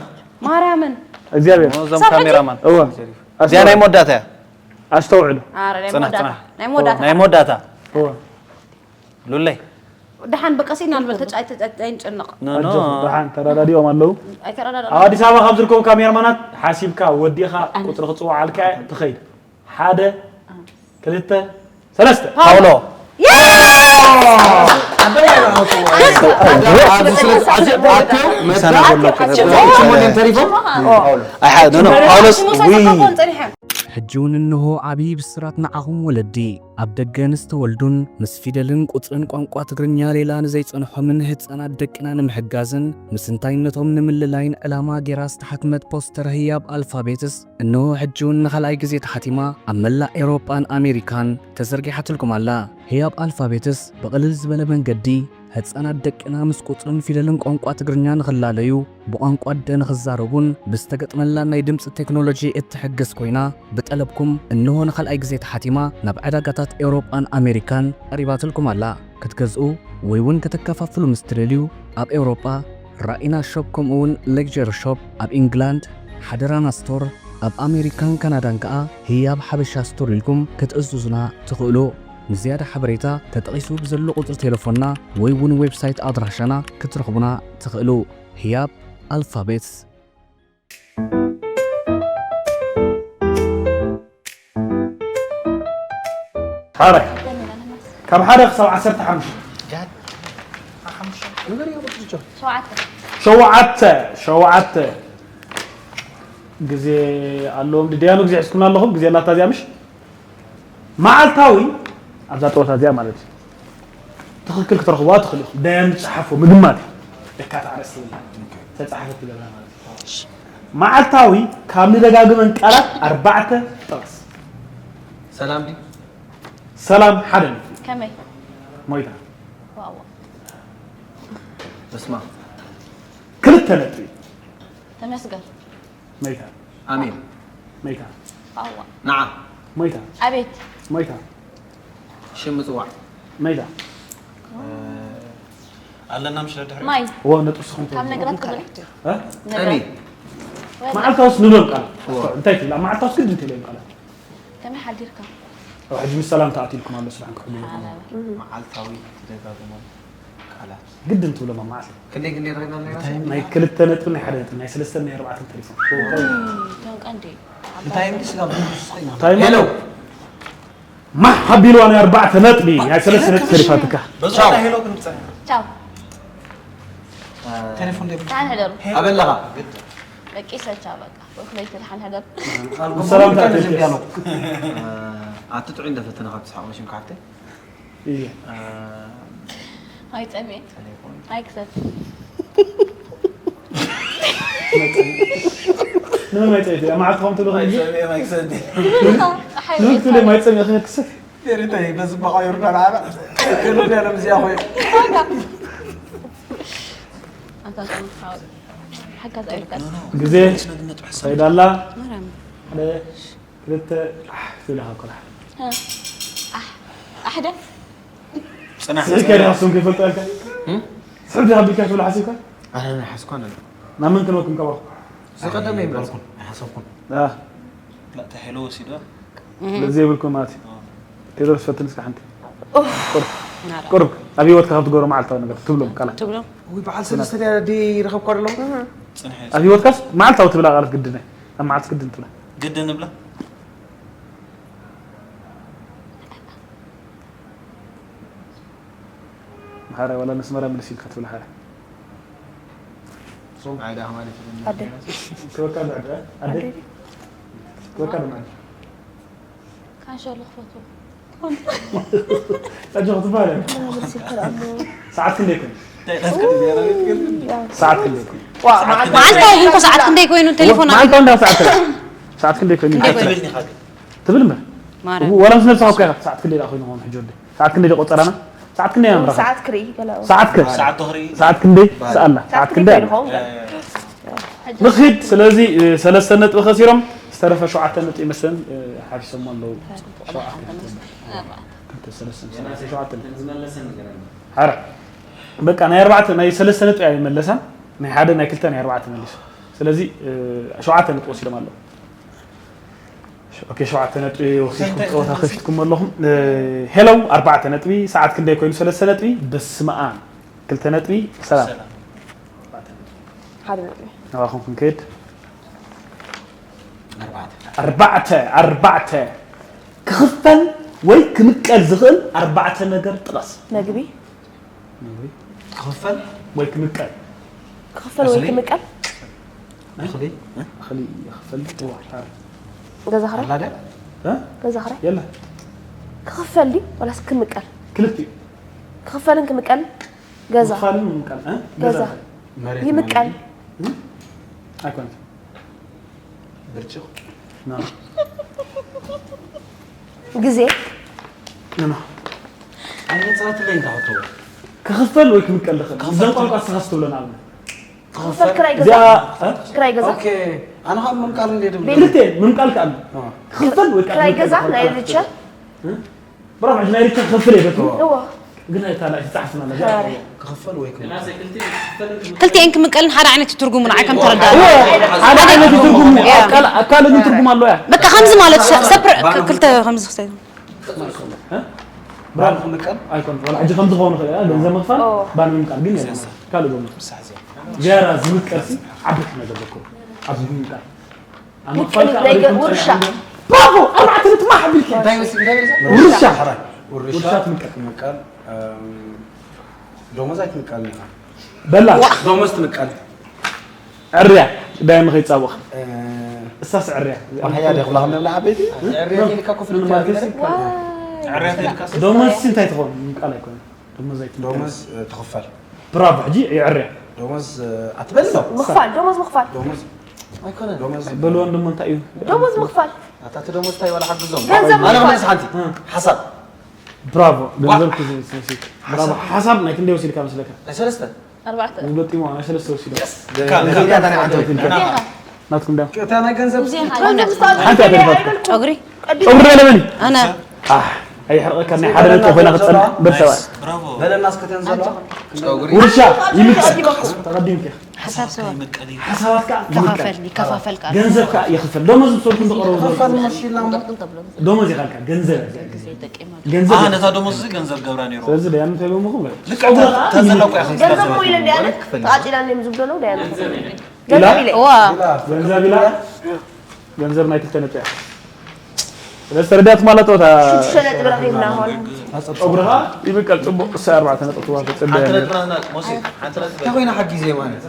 ማርያምን እግዚኣብሔር እዞም ካሜራማን እወ እዚኣ ናይ መወዳእታ እያ። ኣስተውዕሉ። ኣረ ናይ ጽናሕ መወዳእታ ጽናሕ ናይ መወዳእታ ናይ መወዳእታ እወ ሉለይ ደሓን በቀሲና ንበል ተጫ ኣይንጨነቕ ኖ ኖ ኣጆኹም ደሓን ተረዳዲኦም ኣለዉ። ኣይተረዳዳ ኣብ ኣዲስ ኣበባ ካብ ዝርከቡ ካሜራማናት ሓሲብካ ወዲኻ ቁፅሪ ክፅውዓልካ እያ ትኸይድ። ሓደ ክልተ ሰለስተ። ፓውሎ ኣብዚ ስለ ኣትዮ መታ ሽሞን ተሪፎም ኣይሓ ኖ ኖ ፓውሎስ ዊ ጸኒሐ ሕጂ እውን እንሆ ዓብዪ ብስራት ንዓኹም ወለዲ። ኣብ ደገ ንዝተወልዱን ምስ ፊደልን ቁጽርን ቋንቋ ትግርኛ ሌላ ንዘይጸንሖምን ህጻናት ደቅና ንምሕጋዝን ምስ እንታይነቶም ንምልላይን ዕላማ ጌራ ዝተሓትመት ፖስተር ህያብ ኣልፋቤትስ እንሆ ሕጂ እውን ንኻልኣይ ግዜ ተሓቲማ ኣብ መላእ ኤውሮጳን ኣሜሪካን ተዘርጊሓትልኩም ኣላ። ህያብ ኣልፋቤትስ ብቕልል ዝበለ መንገዲ ህጻናት ደቅና ምስ ቁጽርን ፊደልን ቋንቋ ትግርኛ ንኽላለዩ፣ ብቋንቋ ኣደ ንኽዛረቡን ብዝተገጥመላ ናይ ድምጺ ቴክኖሎጂ እትሕግዝ ኮይና፣ ብጠለብኩም እንሆ ንኻልኣይ ግዜ ተሓቲማ ናብ ዕዳጋታት ኤውሮጳን ኣሜሪካን ቀሪባትልኩም ኣላ። ክትገዝኡ ወይ እውን ከተከፋፍሉ ምስ ትደልዩ፣ ኣብ ኤውሮጳ ራኢና ሾፕ ከምኡ እውን ሌክጀሪ ሾፕ፣ ኣብ ኢንግላንድ ሓደራና ስቶር፣ ኣብ ኣሜሪካን ካናዳን ከኣ ህያብ ሓበሻ ስቶር ኢልኩም ክትእዝዙና ትኽእሉ። ንዝያዳ ሓበሬታ ተጠቒሱ ብዘሎ ቁጽሪ ቴሌፎንና ወይ እውን ዌብሳይት ኣድራሻና ክትረኽቡና ትኽእሉ። ህያብ ኣልፋቤትስ። ሓራይ ካብ ሓደ ክሳብ ዓሰርተ ሓሙሽተ ሸውዓተ ሸውዓተ ሸውዓተ ግዜ ኣለዎም። ድድያኑ ግዜ ሒዝኩምና ኣለኹም። ግዜ ኣላታ እዚኣ ምሽ መዓልታዊ ኣብዛ ጠወታ እዚኣ ማለት እዩ። ትኽክል ክትረኽቡዋ ትኽእሉ ኢኹም። ደም ዝጸሓፎ ምግማት እዩ። ደካ ተዓረስ ትብላ ተጻሕፈት ትገብራ ማለት እዩ። መዓልታዊ ካብ ንደጋግመን ቃላት ኣርባዕተ ጥቕስ። ሰላም ድዩ? ሰላም ሓደ ነጥቢ። ከመይ ሞይታ ዋዋ በስማ ክልተ ነጥቢ። ተመስገን ሞይታ ኣሜን ሞይታ ዋዋ ንዓ ሞይታ ኣቤት ሞይታ ሽም ምፅዋዕ ሞይታ ኣለና ምሽ ድሕሪ ማይ ወ ነጥቢ ስኹም ካብ ነገራት ክብል ጠሚ መዓልታውስ ንብሎም ቃላት እንታይ ትብል? ኣብ መዓልታውስ ግድን ትብሎም ቃላት ከመይ ሓዲርካ ኣብ ሕጂ ምስ ሰላም ተኣትልኩም ኣሎ ስራሕ ክሕሉ መዓልታዊ ትደጋግሞ ቃላት ግድን ትብሎም ኣብ መዓልቲ ክንደይ ክንደይ ረኺብና ኣለና ናይ ክልተ ነጥቢ ናይ ሓደ ነጥቢ ናይ ሰለስተ ናይ ኣርባዕተ ተሪፎም እቶም ቀንዲ እንታይ ምዲ ስጋ ብዙ ስኸይና እንታይ ሄሎ ማለት? ማሕ ኣቢልዋ ናይ ኣርባዕተ ነጥቢ ናይ ሰለስተ ነጥቢ ተሪፋትካ በዛ ሄሎ ክንብፀሕ ቻው ቴሌፎን ደብ ደሓን ሕደሩ ኣበለኻ ደቂሰ ቻው በቃ ወክለይቲ ደሓን ሕደር ሰላምታ ተልክስ ኣቲ ጥዑይ እንደፈተነ ካብ ትስሓቕ መሽም ካሓፍተ እየ ኣይፀምኤ ኣይክሰት ንመን ማይፀይቲ እያ መዓልቲ ከም ትብሉ ከዚ ሓይሉ ንመን ትብሉ ማይፀሚ ክሰት ፌሪተይ በዚ በቓ ይርዳ ንዓና ከሎን ያለም እዚኣ ኾይ ኣታ ሓካት ኣይብቃል ግዜ ሰይዳላ ማርያም ሓደ ክልተ ኣሕ ትብላ ካብ ቆልዓ ኣሕደ ፅናሕ ስሕልካ ዲኻ ስም ከይፈልጠልካ ስሕል ዲኻ ቢልካ ትብላ ሓሲብካ ኣነ ሓስኳ ነለ ናብ መን ክንወክም ካባኹ ዝቀደመ ይበልኩን ኣይሓሰብኩን ኣ፣ ላእታ ሄሎ ወሲዶ ስለዚ የብልኩም ማለት እዩ ቴድሮስ ፈትን እስካ ሓንቲ ቁርብ ኣብ ህይወትካ ካብ ትገብሮ መዓልታዊ ነገር ትብሎም ቃላት ትብሎም ወይ በዓል ሰለስተ ድያ ዲ ይረኸብኳ ኣለኹ ፅንሐ ኣብ ህይወትካስ መዓልታዊ ትብላ ቃላት ግድን እያ ኣብ መዓልቲ ግድን ትብላ ግድን ንብላ ሓረ ዋላ ነስመራ ምልስ ኢልካ ትብል ሓረ። ሶም ዓዳ ማለት ኣደ ክበካ ዶ ዓደ? ዓደ? ክበካ ዶ ማለት? ካንሸሎ ክፈትዎ። ኣጆ ክትባለ። ብርሲ ይከላሉ ሰዓት ክንደይ ይኮን? እንታይ ዳስከ ዚያራ ቤት ግን ሰዓት ክንደይ ይኮን? መዓልታ ይኹን እኮ ሰዓት ክንደይ ኮይኑ ቴሌፎን ማንታ እንዳ ሰዓት ትላ ሰዓት ክንደይ ኮይኑ? ክንደይ ኮይኑ? ትብል ዲኻ ግን ትብል እምበር። ማርያም ወላ ምስ ነብስኻ እኮ ኢኻ ሰዓት ክንደይ ደኣ ኮይኑ ኾን ሕጂ ወዲ። ሰዓት ክንደይ ደቆጸራና? ሰዓት ክንደይ ኣምራኻ? ሰዓት ክርኢ ገለ ሰዓት ከ ሰዓት ዶኽሪ ሰዓት ክንደይ? ሰኣላ ሰዓት ክንደይ? ይኸውን ንኺድ ስለዚ እ፣ ሰለስተ ነጥቢ ከሲሮም ዝተረፈ ሸውዓተ ነጥቢ ይመስለን እ፣ ሓፊሶሞ ኣለዉ። ሸውዓተ ነጥቢ። ክልተ ሰለስተ ሰለስተ ሸውዓተ ነጥቢ። ሓራ በቃ ናይ ኣርባዕተ ናይ ሰለስተ ነጥቢ ኣይመለሳን ናይ ሓደ ናይ ክልተ ናይ ኣርባዕተ መሊሱ። ስለዚ እ፣ ሸውዓተ ነጥቢ ወሲዶም ኣለዉ። ኦኬ ሸውዓተ ነጥቢ ወሲድኩም ጸወታ ከፊትኩም ኣለኹም። እ፣ ሄሎ ኣርባዕተ ነጥቢ ሰዓት ክንደይ ኮይኑ ሰለስተ ነጥቢ በስመ ኣብ ክልተ ነጥቢ ሰላም ሰላም ሓደ ነጥቢ ናባኹም ክንከይድ ኣርባዕተ ኣርባዕተ ኣርባዕተ ክኽፈል ወይ ክምቀል ዝኽእል ኣርባዕተ ነገር ጥቐስ። መግቢ ክኽፈል ወይ ክምቀል ክኽፈል ወይ ክምቀል እኽሊ እኽሊ ይኽፈል። ገዛ ክራይ ኣላደ እ? ገዛ ክራይ የለ ክኽፈል ድዩ ዋላስ ክምቀል ክልቲኡ ክኽፈልን ክምቀል ገዛ ምኽፋልን ምምቃል እ? ገዛ መሬት ይምቀል እ? ኣይኮነትን ብርጭቕ ና ግዜ ና ኣይነፃትለይ እንዳሕቶ ክኽፈል ወይ ክምቀል ዝኽእል ክኽፈል እዘን ቋንቋ ስኻ ስትብለን ኣብነት ክኽፈል ክራይ ገዛ እዚኣ እ? ክራይ ገዛ ኦኬ ኣነ ካብ ምምቃል እንደ ድብል ክልተ ምምቃል ከኣሉ ክኽፈል ወይ ከዓ ክራይ ገዛ ክምቀል ናይ ዝኽእል። ሪቸር ብራፍ ናይ ሪቸር ክኽፍል እየ በትሩ እዋ ግን ኣይታ ላይ ትጻሕፍና ዛሬ ክኽፈል ወይ ክምቀል ክልቲኤን ክምቀልን ሓደ ዓይነት ትርጉሙ ንዓይ ከም ተረዳ ሓደ ዓይነት ትርጉም ካልእ ግን ትርጉም ኣለዎ ያ በቃ ከምዚ ማለት ሰ- ሰፕረ ክልተ ከምዚ ክሰ- ባል ክምቀል ኣይኮን ወላ ሕጂ ከም ዝኾኑ ኽእል እያ ገንዘብ ምኽፋል ኦ። ባን ምምቃል ግን የለን ካልእ ጎኑ ዝያዳ ዝምቀል ሲ ዓበይቲ ነገር ዘኮ ኣብዚ ምምቃል ኣብ ምኽፋል ከዓ ናይ ገ- ሪፎርም ውርሻ ብራቮ ኣርባዕተ ነጥቢ ሓቢልካ እንታይ ወሲ እንታይ ወሲ ውርሻ ውርሻ ውርሻ ትምቀል ምቃል ደሞዝ ኣይትምቃል ኢኻ በላ ደሞዝ ትምቃል ዕርያ ዳያ ንኸይጻብቕ እሳስ ዕርያ ዋሕያ ደ ክብላ ከም ነብላ ዓበይቲ ዕርያ ኢልካ ኮፍ ኢልካ ደሞዝ ሲ እንታይ ትኸውን ምቃል ኣይኮነ ደሞዝ ኣይትምቀል ደሞዝ ትኽፈል ብራቮ ሕጂ ይዕርያ ደሞዝ ኣትበል ነው ምኽፋል ደሞዝ ምኽፋል ደሞዝ ኣይኮነ ደሞዝ በልዎ እንደሞ እንታይ እዩ ደሞዝ ምኽፋል ኣታ እቲ ደሞዝ እንታይ ዋላ ሓግዞም ገንዘብ ኣነ ምኽፋል። መልስ ሓንቲ ሓሳብ ብራቮ ገንዘብ ክዝስሲ ብራቮ ሓሳብ ናይ ክንደይ ወሲድካ መስለካ ናይ ሰለስተ ኣርባዕተ ዝገጢሞ ናይ ሰለስተ ወሲዶ ገንዘብ ኢልካ እንታይ ሓንቲ ናትኩም ዳ እታ ናይ ገንዘብ እዚኣ ሓንቲ ኣደልባት ጸጉሪ ቀዲም ጸጉሪ ለበኒ ኣነ ኣይሕርቀካ ናይ ሓደ ነጥቢ ኮይና ክትጸንሕ በል ሰብኣይ ብራቮ በለና እስከተን ዘሎ ጸጉሪ ውርሻ ይምቀል ተቐዲምካ ሓሳብ ሰባት ይምቀል እዩ ሓሳባትካ ይምቀል ተኸፈል ይከፋፈል ቃል ገንዘብካ ይኽፈል ደሞዝ ምስ በልኩም ተቐረቡ ክፈል መሲልና ደሞዝ ይኻልካ ገንዘብ ግዜ ይጠቂም ኣሎ ገንዘብ ኣነ ነታ ደሞዝ እዚ ገንዘብ ገብራ ነይሩ ስለዚ ደያኑ እንታይ በምኹም ልክዕ ተዘለቁ ኢኻ ገንዘብ ሞ ኢለ እንዲ ኣነ ተቓጺላ እዮም ዝብሎ ነው ዳያ ኢላ ገንዘብ ኢለ እዋ ገንዘብ ኢላ ገንዘብ ናይ ክልተ ነጥቢ እያ ስለዚ ተረዳት ማለት ታ ሽዱሽተ ነጥቢ ረኺብና ሆን ጸጉርኻ ይብቀል ጽቡቅ እሳ ኣርባዕተ ነጥቢ ትዋ ተጸበያ ሓንቲ ነይሩ ነጥብና ሞሲ ሓንቲ ነጥቢ እንታይ ኮይና ሓጊዘ ማለት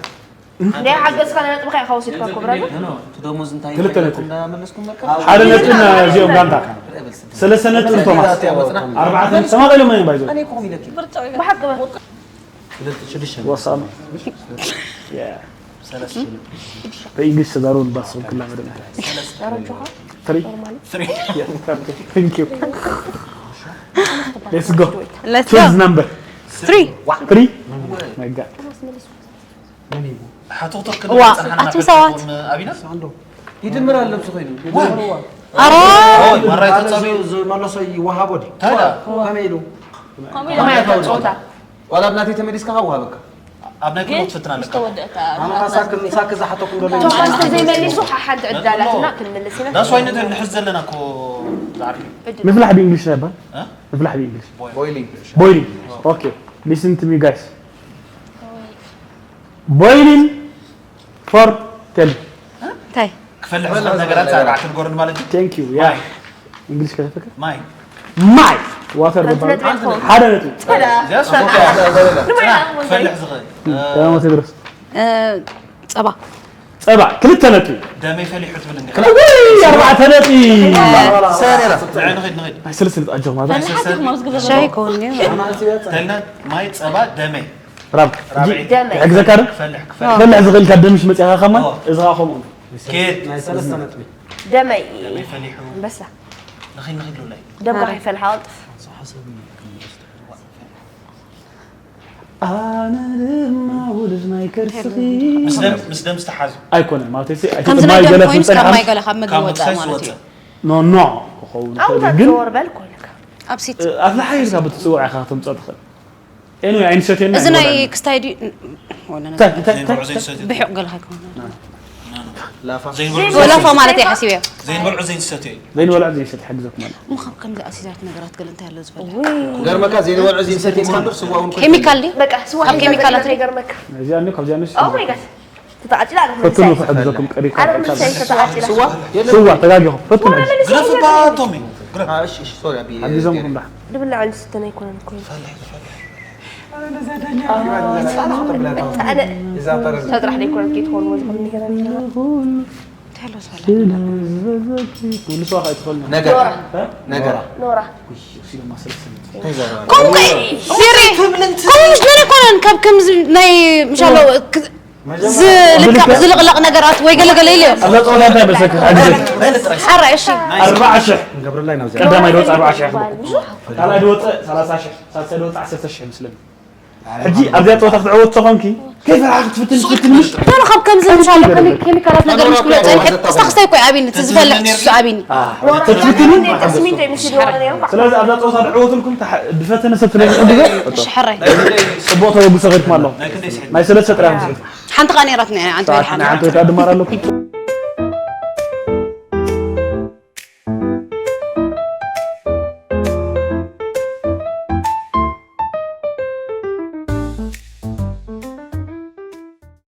እንደ ሓገዝካ ናይ ነጥብኻ ኢኻ ወሲድካ እኮ ብራዘር ኖ ኖ እቲ ደሞዝ እንታይ ክልተ ነጥቢ። እንዳመለስኩም በቃ ሓደ ነጥቢ እዚኦም ጋንታካ ሰለስተ ነጥቢ ቶማስ ኣርባዕተ ነጥቢ ተማቒሎም እዮም ባይዞ እኔ እኮ ሚለኪ ብሓቂ በል ክልተ ሽዱሽተ ወሳኑ በእንግሊዝ ተዛረቡ ንባል ሰው ክላመደ ኣረጆኻ ትሪ ኖርማሊ Thank you. Let's go. Let's Choose go. number. Three. Three. My God. ዋ ኣትም ሰባት ይድምር ኣለም ዝኾይኑ ኣረ መለሶ ይወሃቦ ዲ ታዲያ ከመይ ኢሉ ጾታ ዋላ ኣብ ናተይ ተመሊስካ ካብ ወሃበካ ኣብ ናይ ኩሉ ክትፍትና ኣለካ ዝተወደእካ ኣነ ሳክ ሳክ ዝሓተኩም ዘሎ ቶማስ ተዘይመሊሱ ሓሓንቲ ዕዳላትና ክንምልስ ኢና ዳስ ዋይነት ንሕዝ ዘለና እኮ ዝዓርፊ ምፍላሕ ብእንግሊሽ እንታይ ይባል? እ? ምፍላሕ ብእንግሊሽ ቦይሊንግ Boiling. Okay. Listen to me, guys. Boiling for tell. እንታይ ክፈልሕ ዝኽእል ነገራት ኣርባዕተ ንገሩን ማለት እዩ Thank you. Yeah. English ከፈከ? ማይ ማይ ዋተር ሓንቲ በባል ነጥቢ ይኸውን። ሓደ ነጥቢ። ጸዳ። እዚኣ ስፖርት እያ። ንበይና እውን ክፈልሕ ዝኽእል ሰላም ቴድሮስ። እ፣ ጸባ ጸባ ክልተ ነጥቢ። ደመይ ፈሊሑ ትብል እንዲ ውይ ኣርባዕተ ነጥቢ። ሰረራ ንዕንኽድ ንኽድ ናይ ሰለስተ ነጥቢ ኣጆኹም ኣታ። ሻሂ ይከውን እዩ። ተልና ማይ ጸባ ደመይ ራብ ራብዒ ደመይ ሕግዘካ ዶ ክፈልሕ ክፈልሕ ክፈልሕ ዝኽእል ካብ ደምሽ መጺኻ ከማን ኦ። እዚ ኸኣ ከምኡ ኬድ ናይ ሰለስተ ነጥቢ ደመይ ደመይ ፈሊሑ በሳ ንኽድ ንኽድ ሉላይ ደምካ ከይፈልሓ ቅልጥፍ ኣነ ድማ ውሉድ ናይ ከርስኺ ምስ ደም ምስ ደም ዝተሓዙ ኣይኮነን ማለት ሲ ከምዚ ናይ ደም ኮይንስ ካብ ማይ ገለ ካብ መግቢ ካብ ወፃእ ምፍሳስ ማለት እዩ። ዝወፅእ ኖ ኖ ክኸውን ኣብኡ ይኽእል ግን ትዘወር በል ኮይንካ ኣብ ሲት ኣፍልሓ ኢልካ ብትፅውዕ ኢኻ ክትምፀ ትኽእል ኤኒወይ ኣይንሰትየና እዚ ናይ ክስታይ ድዩ ወላ እንታይ እንታይ እንታይ ዘይንበልዑ ዘይንሰትዩ ብሕቕ ገለኻ ይከውን ዘይንበልዑ ወላፋ ማለት እየ ሓሲበዮ ዘይንበልዑ ዘይንሰትዩ እዩ ዘይንበልዖ ዘይንሰት ይሕግዘኩም ኣሎ ምኻብ ከምዚ ኣሲዛት ነገራት ገለ እንታይ ኣሎ ዝበለ ገርመካ ዘይንበልዑ ዘይንሰትዩ ስካንደር ስዋ እውን ኮይኑ ኬሚካል ድዩ በቃ ስዋ ካብ ኬሚካላት ይገርመካ እዚኣ እኒ ካብዚኣ ንሽ Oh my god ተታዓጭላ ፈትኑ ክሕግዘኩም ቀሪብ ኣረ ምሳይ ተታዓጭላ ስዋ የለ ስዋ ተጋጊኹም ፈትኑ ሕጂ ግረፍባ ቶሚ ግረፍ እሺ እሺ ሶሪ ኣቢ ሓጊዞምኩም ዳ ድብላዕ ኣንስተን ኣይኮነን ኮይኑ ኣነ ተጥራሕ ደይኮነት ከይትኾንዎ ዝኾነ ነገር ስለዝበዘኪ ንስዋ ከዓ ኣይትኽእልን ነገር እ? ነገራ ኖራ እሱ ድማ ሰለስተ ነጥቢ እንታይ ዘረባ ከምኡ ከ ቢሪ ከምኡ ምስ ገለ ኣይኮነን ካብ ከምዚ ናይ ምሻሎ ዝልቀቕ ዝልቕለቕ ነገራት ወይ ገለገለ ኢለ እዮም ኣብዛ ፀወታ እንታይ መስለኪ ክሕግዘኪ ሓራይ እሺ ኣርባዓ ሽሕ ገብረላይ ናብ ቀዳማይ ድወፅ ኣርባዓ ሽሕ ይኽበኩም ካልኣይ ድወፅ ሰላሳ ሽሕ ሳልሳይ ድወፅ ዓሰርተ ሽሕ ይመስለኒ ሕጂ ኣብዚኣ ፀወታ ክትዕወት ተኾንኪ ከይፈርሓ ክትፍትን ክትፍትን ምሽ ቶሎ ካብ ከምዚ ምሻሎ ኬሚካላት ነገር ምስ ኩሎ ፀንሐ ክስታ ክስታይ እኮ ኣብኒ እቲ ዝፈልሕ ትሱ ኣብኒ ክትፍትኒ ስሚንቶ ይምስል ይሆነ ነይሩ ስለዚ ኣብዛ ፀወታ ድዕወትልኩም ብፈተነ ሰብ ስለዝሕግዘ እሺ ሕራይ ፅቡቕ ተበግሶ ከድኩም ኣለኹም ናይ ክንደይ ስሒት ናይ ሰለስተ ጥራሕ ስሒት ሓንቲ ኸኣ ነይራትና ኣንተ ሰዓት ናይ ሓንቲ ወይታ ድማር ኣለኩም